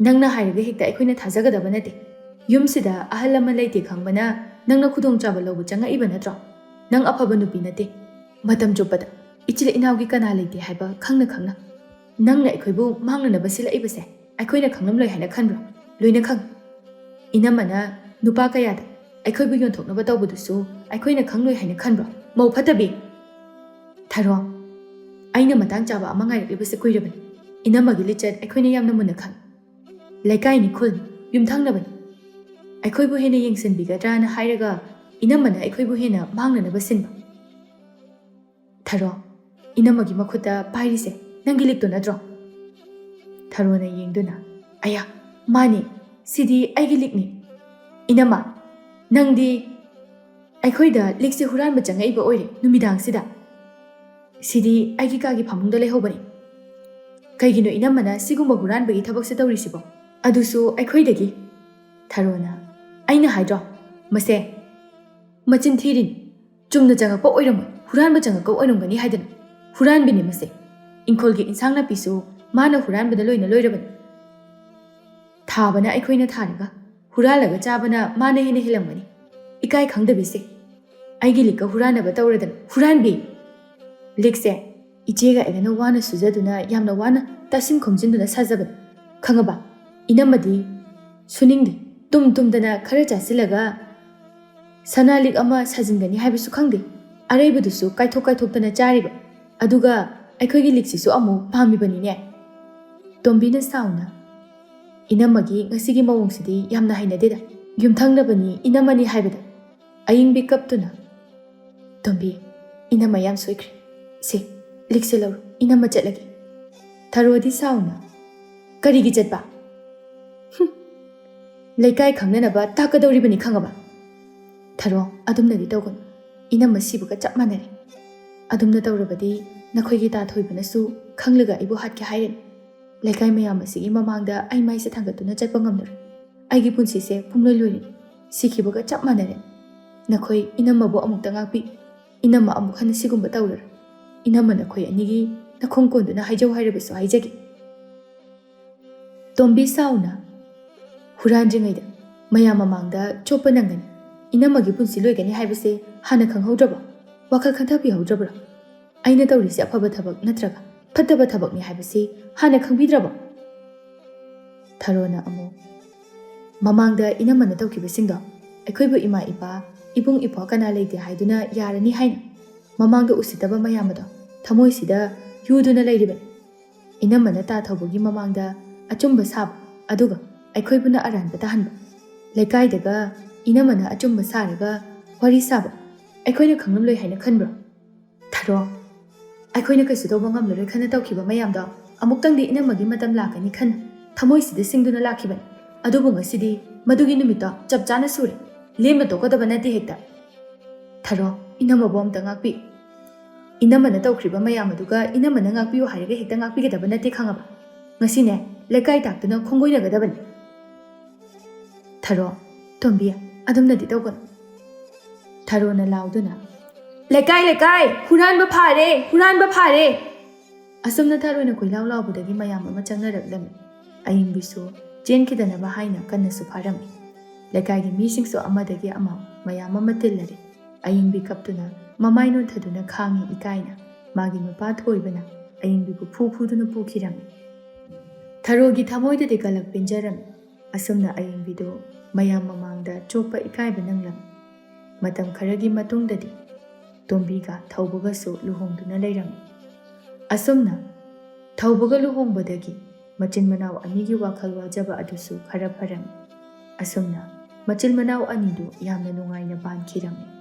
"ꯅꯪꯅ ꯍꯥꯏꯔꯒ ꯍꯦꯛꯇ ꯑꯩꯈꯣꯏꯅ ꯊꯥꯖꯒꯗꯕ ꯅꯠꯇꯦ꯫ ꯌꯨꯝꯁꯤꯗ ꯑꯍꯜ ꯑꯃ ꯂꯩꯇꯦ ꯈꯪꯕꯅ ꯅꯪꯅ ꯈꯨꯗꯣꯡꯆꯥꯕ ꯂꯧꯕ ꯆꯪꯉꯛꯏꯕ ꯅꯠꯇ꯭ꯔꯣ? ꯅꯪ ꯑꯐꯕ ꯅꯨꯄꯤ ꯅꯠꯇꯦ꯫ ꯃꯇꯝ ꯆꯨꯞꯄꯗ ꯏꯆꯤꯜ ꯏꯅꯥꯎꯒꯤ ꯀꯅꯥ ꯂꯩꯇꯦ ꯍꯥꯏꯕ ꯈꯪꯅ ꯈꯪꯅ"꯫ ꯅꯪꯅ ꯑꯩꯈꯣꯏꯕꯨ ꯃꯥꯡꯅꯅꯕ ꯁꯤꯜꯂꯛꯏꯕꯁꯦ ꯑꯩꯈꯣꯏꯅ ꯈꯪꯂꯝꯂꯣꯏ ꯍꯥꯏꯅ ꯈꯟꯕ꯭ꯔꯣ? ꯂꯣꯏꯅ ꯈꯪꯉꯤ꯫ ꯏꯅꯝꯃꯅ ꯅꯨꯄꯥ ꯀꯌꯥꯗ ꯑꯩꯈꯣꯏꯕꯨ ꯌꯣꯟꯊꯣꯛꯅꯕ ꯇꯧꯕꯗꯨꯁꯨ ꯑꯩꯈꯣꯏꯅ ꯈꯪꯂꯣꯏ ꯍꯥꯏꯅ ꯈꯟꯕ꯭ꯔꯣ? ꯃꯧ ꯐꯠꯇꯕꯤ! ꯊꯔꯣ, ꯑꯩꯅ ꯃꯇꯥꯡ ꯆꯥꯕ ꯑꯃ ꯉꯥꯏꯔꯛꯂꯤꯕꯁꯦ ꯀꯨꯏꯔꯕꯅꯤ꯫ ꯏꯅꯝꯃꯒꯤ ꯂꯤꯆꯠ ꯑꯩꯈꯣꯏꯅ ꯌꯥꯝꯅ ꯃꯨꯟꯅ ꯈꯪꯉꯤ꯫ ꯂꯩꯀꯥꯏꯅꯤ, ꯈꯨꯜꯅꯤ, ꯌꯨꯝꯊꯪꯅꯕꯅꯤ꯫ ꯑꯩꯈꯣꯏꯕꯨ ꯍꯦꯟꯅ ꯌꯦꯡꯁꯤꯟꯕꯤꯒꯗ꯭ꯔꯥꯅ ꯍꯥꯏꯔꯒ ꯏꯅꯝꯃꯅ ꯑꯩꯈꯣꯏꯕꯨ ꯍꯦꯟꯅ ꯃꯥꯡꯅꯅꯕ ꯁꯤꯟꯕ꯫ ꯊꯔꯣ, ꯏꯅꯝꯃꯒꯤ ꯃꯈꯨꯠꯇ ꯄꯥꯏꯔꯤꯁꯦ ꯅꯪꯒꯤ ꯂꯤꯛꯇꯣ ꯅꯠꯇ꯭ꯔꯣ? ꯊꯔꯣꯅ ꯌꯦꯡꯗꯨꯅ, ꯑꯌꯥ, ꯃꯥꯅꯤ, ꯁꯤꯗꯤ ꯑꯩꯒꯤ ꯂꯤꯛꯅꯤ꯫ ꯏꯅꯝꯃ, ꯅꯪꯗꯤ ꯑꯩꯈꯣꯏꯗ ꯂꯤꯛꯁꯦ ꯍꯨꯔꯥꯟꯕ ꯆꯪꯉꯛꯏꯕ ꯑꯣꯏꯔꯦ ꯅꯨꯃꯤꯗꯥꯡꯁꯤꯗ꯫ ꯁꯤꯗꯤ ꯑꯩꯒꯤ ꯀꯥꯒꯤ ꯐꯃꯨꯡꯗ ꯂꯩꯍꯧꯕꯅꯤ꯫ ꯀꯩꯒꯤꯅꯣ ꯏꯅꯝꯃꯅ ꯁꯤꯒꯨꯝꯕ ꯍꯨꯔꯥꯟꯕꯒꯤ ꯊꯕꯛꯁꯦ ꯇꯧꯔꯤꯁꯤꯕꯣ? ꯑꯗꯨꯁꯨ ꯑꯩꯈꯣꯏꯗꯒꯤ꯫ ꯊꯔꯣꯅ, ꯑꯩꯅ ꯍꯥꯏꯗ꯭ꯔꯣ, ꯃꯁꯦ ꯃꯆꯤꯟ ꯊꯤꯔꯤꯅꯤ꯫ ꯆꯨꯝꯅ ꯆꯪꯉꯛꯄ ꯑꯣꯏꯔꯝꯃꯣꯏ, ꯍꯨꯔꯥꯟꯕ ꯆꯪꯉꯛꯄ ꯑꯣꯏꯔꯝꯒꯅꯤ ꯍꯥꯏꯗꯅ꯫ ꯍꯨꯔꯥꯟꯕꯤꯅꯤ ꯃꯁꯦ꯫ ꯏꯪꯈꯣꯜꯒꯤ ꯏꯟꯁꯥꯡ ꯅꯥꯄꯤꯁꯨ ꯃꯥꯅ ꯍꯨꯔꯥꯟꯕꯗ ꯂꯣꯏꯅ ꯂꯣꯏꯔꯕꯅꯤ꯫ ꯊꯥꯕꯅ ꯑꯩꯈꯣꯏꯅ ꯊꯥꯔꯒ ꯍꯨꯔꯥꯜꯂꯒ ꯆꯥꯕꯅ ꯃꯥꯅ ꯍꯦꯟꯅ ꯍꯦꯜꯂꯝꯒꯅꯤ꯫ ꯏꯀꯥꯏ ꯈꯪꯗꯕꯤꯁꯦ꯫ ꯑꯩꯒꯤ ꯂꯤꯛꯀ ꯍꯨꯔꯥꯟꯅꯕ ꯇꯧꯔꯗꯅ꯫ ꯍꯨꯔꯥꯟꯕꯤ! ꯂꯤꯛꯁꯦ ꯏꯆꯦꯒ ꯑꯩꯒꯅ ꯋꯥꯅ ꯁꯨꯖꯗꯨꯅ ꯌꯥꯝꯅ ꯋꯥꯅ ꯇꯥꯁꯤꯟ ꯈꯣꯝꯖꯤꯟꯗꯨꯅ ꯁꯥꯖꯕꯅꯤ꯫ ꯈꯪꯉꯕ? ꯏꯅꯝꯃꯗꯤ ꯁꯨꯅꯤꯡꯗꯦ꯫ ꯇꯨꯝ ꯇꯨꯝꯗꯅ ꯈꯔ ꯆꯥꯁꯤꯜꯂꯒ ꯁꯅꯥ ꯂꯤꯛ ꯑꯃ ꯁꯥꯖꯤꯟꯒꯅꯤ ꯍꯥꯏꯕꯁꯨ ꯈꯪꯗꯦ꯫ ꯑꯔꯩꯕꯗꯨꯁꯨ ꯀꯥꯏꯊꯣꯛ ꯀꯥꯏꯊꯣꯛꯇꯅ ꯆꯥꯔꯤꯕ꯫ ꯑꯗꯨꯒ ꯑꯩꯈꯣꯏꯒꯤ ꯂꯤꯛꯁꯤꯁꯨ ꯑꯃꯨꯛ ꯄꯥꯝꯃꯤꯕꯅꯤꯅꯦ꯫ ꯇꯣꯝꯕꯤꯅ ꯁꯥꯎꯅ, ꯏꯅꯝꯃꯒꯤ ꯉꯁꯤꯒꯤ ꯃꯑꯣꯡꯁꯤꯗꯤ ꯌꯥꯝꯅ ꯍꯩꯅꯗꯦꯗ꯫ ꯌꯨꯝꯊꯪꯅꯕꯅꯤ, ꯏꯅꯝꯃꯅꯤ ꯍꯥꯏꯕꯗ꯫ ꯑꯌꯤꯡꯕꯤ ꯀꯞꯇꯨꯅ, ꯇꯣꯝꯕꯤ, ꯏꯅꯝꯃ ꯌꯥꯝ ꯁꯣꯏꯈ꯭ꯔꯦ꯫ ꯁꯦ, ꯂꯤꯛꯁꯦ ꯂꯧꯔꯣ, ꯏꯅꯝꯃ ꯆꯠꯂꯒꯦ꯫ ꯊꯔꯣꯗꯤ ꯁꯥꯎꯅ, ꯀꯔꯤꯒꯤ ꯆꯠꯄ? ꯍꯨꯝ, ꯂꯩꯀꯥꯏ ꯈꯪꯅꯅꯕ ꯇꯥꯛꯀꯗꯧꯔꯤꯕꯅꯤ, ꯈꯪꯉꯕ? ꯊꯔꯣ, ꯑꯗꯨꯝꯅꯗꯤ ꯇꯧꯒꯅꯨ꯫ ꯏꯅꯝꯃ ꯁꯤꯕꯒ ꯆꯞ ꯃꯥꯟꯅꯔꯦ꯫ ꯑꯗꯨꯝꯅ ꯇꯧꯔꯕꯗꯤ ꯅꯈꯣꯏꯒꯤ ꯇꯥ ꯊꯣꯏꯕꯅꯁꯨ ꯈꯪꯂꯒ ꯑꯩꯕꯨ ꯍꯥꯠꯀꯦ ꯍꯥꯏꯔꯅꯤ꯫ ꯂꯩꯀꯥꯏ ꯃꯌꯥꯝ ꯑꯁꯤꯒꯤ ꯃꯃꯥꯡꯗ ꯑꯩ ꯃꯥꯏꯁꯦ ꯊꯥꯡꯒꯠꯇꯨꯅ ꯆꯠꯄ ꯉꯝꯂꯔꯣꯏ꯫ ꯑꯩꯒꯤ ꯄꯨꯟꯁꯤꯁꯦ ꯄꯨꯡꯂꯣꯏ ꯂꯣꯏꯔꯅꯤ꯫ ꯁꯤꯈꯤꯕꯒ ꯆꯞ ꯃꯥꯟꯅꯔꯦ꯫ ꯅꯈꯣꯏ ꯏꯅꯝꯃꯕꯨ ꯑꯃꯨꯛꯇ ꯉꯥꯛꯄꯤ꯫ ꯏꯅꯝꯃ ꯑꯃꯨꯛ ꯍꯟꯅ ꯁꯤꯒꯨꯝꯕ ꯇꯧꯔꯔꯣꯏ꯫ ꯏꯅꯝꯃ ꯅꯈꯣꯏ ꯑꯅꯤꯒꯤ ꯅꯈꯣꯡ ꯀꯣꯟꯗꯨꯅ ꯍꯥꯏꯖꯧ ꯍꯥꯏꯔꯕꯁꯨ ꯍꯥꯏꯖꯒꯦ꯫ ꯇꯣꯝꯕꯤ ꯁꯥꯎꯅ, ꯍꯨꯔꯥꯟꯗ꯭ꯔꯤꯉꯩꯗ ꯃꯌꯥꯝ ꯃꯃꯥꯡꯗ ꯆꯣꯞꯄ ꯅꯪꯒꯅꯤ꯫ ꯏꯅꯝꯃꯒꯤ ꯄꯨꯟꯁꯤ ꯂꯣꯏꯒꯅꯤ ꯍꯥꯏꯕꯁꯦ ꯍꯥꯟꯅ ꯈꯪꯍꯧꯗ꯭ꯔꯕꯣ? ꯋꯥꯈꯜ ꯈꯟꯊꯕꯤꯍꯧꯗ꯭ꯔꯕ꯭ꯔꯣ? ꯑꯩꯅ ꯇꯧꯔꯤꯁꯤ ꯑꯐꯕ ꯊꯕꯛ ꯅꯠꯇ꯭ꯔꯒ? ꯐꯠꯇꯕ ꯊꯕꯛꯅꯤ ꯍꯥꯏꯕꯁꯤ ꯍꯥꯟꯅ ꯈꯪꯕꯤꯗ꯭ꯔꯕꯣ? ꯊꯔꯣꯅ ꯑꯃꯨꯛ, "ꯃꯃꯥꯡꯗ ꯏꯅꯝꯃꯅ ꯇꯧꯈꯤꯕꯁꯤꯡꯗꯣ ꯑꯩꯈꯣꯏꯕꯨ ꯏꯃꯥ ꯏꯄꯥ, ꯏꯕꯨꯡ ꯏꯄ꯭ꯋꯥ ꯀꯅꯥ ꯂꯩꯇꯦ ꯍꯥꯏꯗꯨꯅ ꯌꯥꯔꯅꯤ ꯍꯥꯏꯅ ꯃꯃꯥꯡꯗ ꯎꯁꯤꯠꯇꯕ ꯃꯌꯥꯝ ꯑꯗꯣ ꯊꯃꯣꯏꯁꯤꯗ ꯌꯨꯗꯨꯅ ꯂꯩꯔꯤꯕꯅꯤ꯫ ꯏꯅꯝꯃꯅ ꯇꯥ ꯊꯧꯕꯒꯤ ꯃꯃꯥꯡꯗ ꯑꯆꯨꯝꯕ ꯁꯥꯕ, ꯑꯗꯨꯒ ꯑꯩꯈꯣꯏꯕꯨꯅ ꯑꯔꯥꯟꯕ ꯇꯥꯍꯟꯕ꯫ ꯂꯩꯀꯥꯏꯗꯒ ꯏꯅꯝꯃꯅ ꯑꯆꯨꯝꯕ ꯁꯥꯔꯒ ꯋꯥꯔꯤ ꯁꯥꯕ ꯑꯩꯈꯣꯏꯅ ꯈꯪꯂꯝꯂꯣꯏ ꯍꯥꯏꯅ ꯈꯟꯕ꯭ꯔꯣ? ꯊꯔꯣ, ꯑꯩꯈꯣꯏꯅ ꯀꯩꯁꯨ ꯇꯧꯕ ꯉꯝꯂꯔꯣꯏ ꯈꯟꯅ ꯇꯧꯈꯤꯕ ꯃꯌꯥꯝꯗꯣ ꯑꯃꯨꯛꯇꯪꯗꯤ ꯏꯅꯝꯃꯒꯤ ꯃꯇꯝ ꯂꯥꯛꯀꯅꯤ ꯈꯟꯅ ꯊꯃꯣꯏꯁꯤꯗ ꯁꯤꯡꯗꯨꯅ ꯂꯥꯛꯈꯤꯕꯅꯤ꯫ ꯑꯗꯨꯕꯨ ꯉꯁꯤꯗꯤ ꯃꯗꯨꯒꯤ ꯅꯨꯃꯤꯠꯇꯣ ꯆꯞ ꯆꯥꯅ ꯁꯨꯔꯦ꯫ ꯂꯦꯝꯅ ꯇꯣꯛꯀꯗꯕ ꯅꯠꯇꯦ ꯍꯦꯛꯇ꯫ ꯊꯔꯣ, ꯏꯅꯝꯃꯕꯨ ꯑꯝꯇ ꯉꯥꯛꯄꯤꯌꯨ꯫ ꯏꯅꯝꯃꯅ ꯇꯧꯈ꯭ꯔꯤꯕ ꯃꯌꯥꯝ ꯑꯗꯨꯒ ꯏꯅꯝꯃꯅ ꯉꯥꯛꯄꯤꯌꯨ ꯍꯥꯏꯔꯒ ꯍꯦꯛꯇ ꯉꯥꯛꯄꯤꯒꯗꯕ ꯅꯠꯇꯦ ꯈꯪꯉꯕ? ꯉꯁꯤꯅꯦ ꯂꯩꯀꯥꯏ ꯇꯥꯛꯇꯨꯅ ꯈꯣꯡꯒꯣꯏꯅꯒꯗꯕꯅꯤ꯫ ꯊꯔꯣ, ꯇꯣꯝꯕꯤ, ꯑꯗꯨꯝꯅꯗꯤ ꯇꯧꯒꯅꯨ꯫ ꯊꯔꯣꯅ ꯂꯥꯎꯗꯨꯅ, "ꯂꯩꯀꯥꯏ, ꯂꯩꯀꯥꯏ, ꯍꯨꯔꯥꯟꯕ ꯐꯥꯔꯦ, ꯍꯨꯔꯥꯟꯕ ꯐꯥꯔꯦ!" ꯑꯁꯨꯝꯅ ꯊꯔꯣꯅ ꯀꯣꯏꯂꯥꯎ ꯂꯥꯎꯕꯗꯒꯤ ꯃꯌꯥꯝ ꯑꯃ ꯆꯪꯅꯔꯛꯂꯝꯃꯤ꯫ ꯑꯌꯤꯡꯕꯤꯁꯨ ꯆꯦꯟꯈꯤꯗꯅꯕ ꯍꯥꯏꯅ ꯀꯟꯅꯁꯨ ꯐꯥꯔꯝꯃꯤ꯫ ꯂꯩꯀꯥꯏꯒꯤ ꯃꯤꯁꯤꯡꯁꯨ ꯑꯃꯗꯒꯤ ꯑꯃ ꯃꯌꯥꯝ ꯑꯃ ꯇꯤꯜꯂꯔꯦ꯫ ꯑꯌꯤꯡꯕꯤ ꯀꯞꯇꯨꯅ ꯃꯃꯥꯏ ꯅꯣꯟꯊꯗꯨꯅ ꯈꯥꯡꯉꯤ ꯏꯀꯥꯏꯅ꯫ ꯃꯥꯒꯤ ꯅꯨꯄꯥ ꯊꯣꯏꯕꯅ ꯑꯌꯤꯡꯕꯤꯕꯨ ꯐꯨ ꯐꯨꯗꯨꯅ ꯄꯨꯈꯤꯔꯝꯃꯤ꯫ ꯊꯔꯣꯒꯤ ꯊꯃꯣꯏꯗꯗꯤ ꯀꯂꯛ ꯄꯦꯟꯖꯔꯝꯃꯤ꯫ ꯑꯁꯨꯝꯅ ꯑꯌꯤꯡꯕꯤꯗꯨ ꯃꯌꯥꯝ ꯃꯃꯥꯡꯗ ꯆꯣꯞꯄ ꯏꯀꯥꯏꯕ ꯅꯪꯂꯝꯃꯤ꯫ ꯃꯇꯝ ꯈꯔꯒꯤ ꯃꯇꯨꯡꯗꯗꯤ ꯇꯣꯝꯕꯤꯒ ꯊꯧꯕꯒꯁꯨ ꯂꯨꯍꯣꯡꯗꯨꯅ ꯂꯩꯔꯝꯃꯤ꯫ ꯑꯁꯨꯝꯅ ꯊꯧꯕꯒ ꯂꯨꯍꯣꯡꯕꯗꯒꯤ ꯃꯆꯤꯟ ꯃꯅꯥꯎ ꯑꯅꯤꯒꯤ ꯋꯥꯈꯜ ꯋꯥꯖꯕ ꯑꯗꯨꯁꯨ ꯈꯔ ꯐꯔꯝꯃꯤ꯫ ꯑꯁꯨꯝꯅ ꯃꯆꯤꯟ ꯃꯅꯥꯎ ꯑꯅꯤꯗꯨ ꯌꯥꯝꯅ ꯅꯨꯡꯉꯥꯏꯅ ꯄꯥꯟꯈꯤꯔꯝꯃꯤ꯫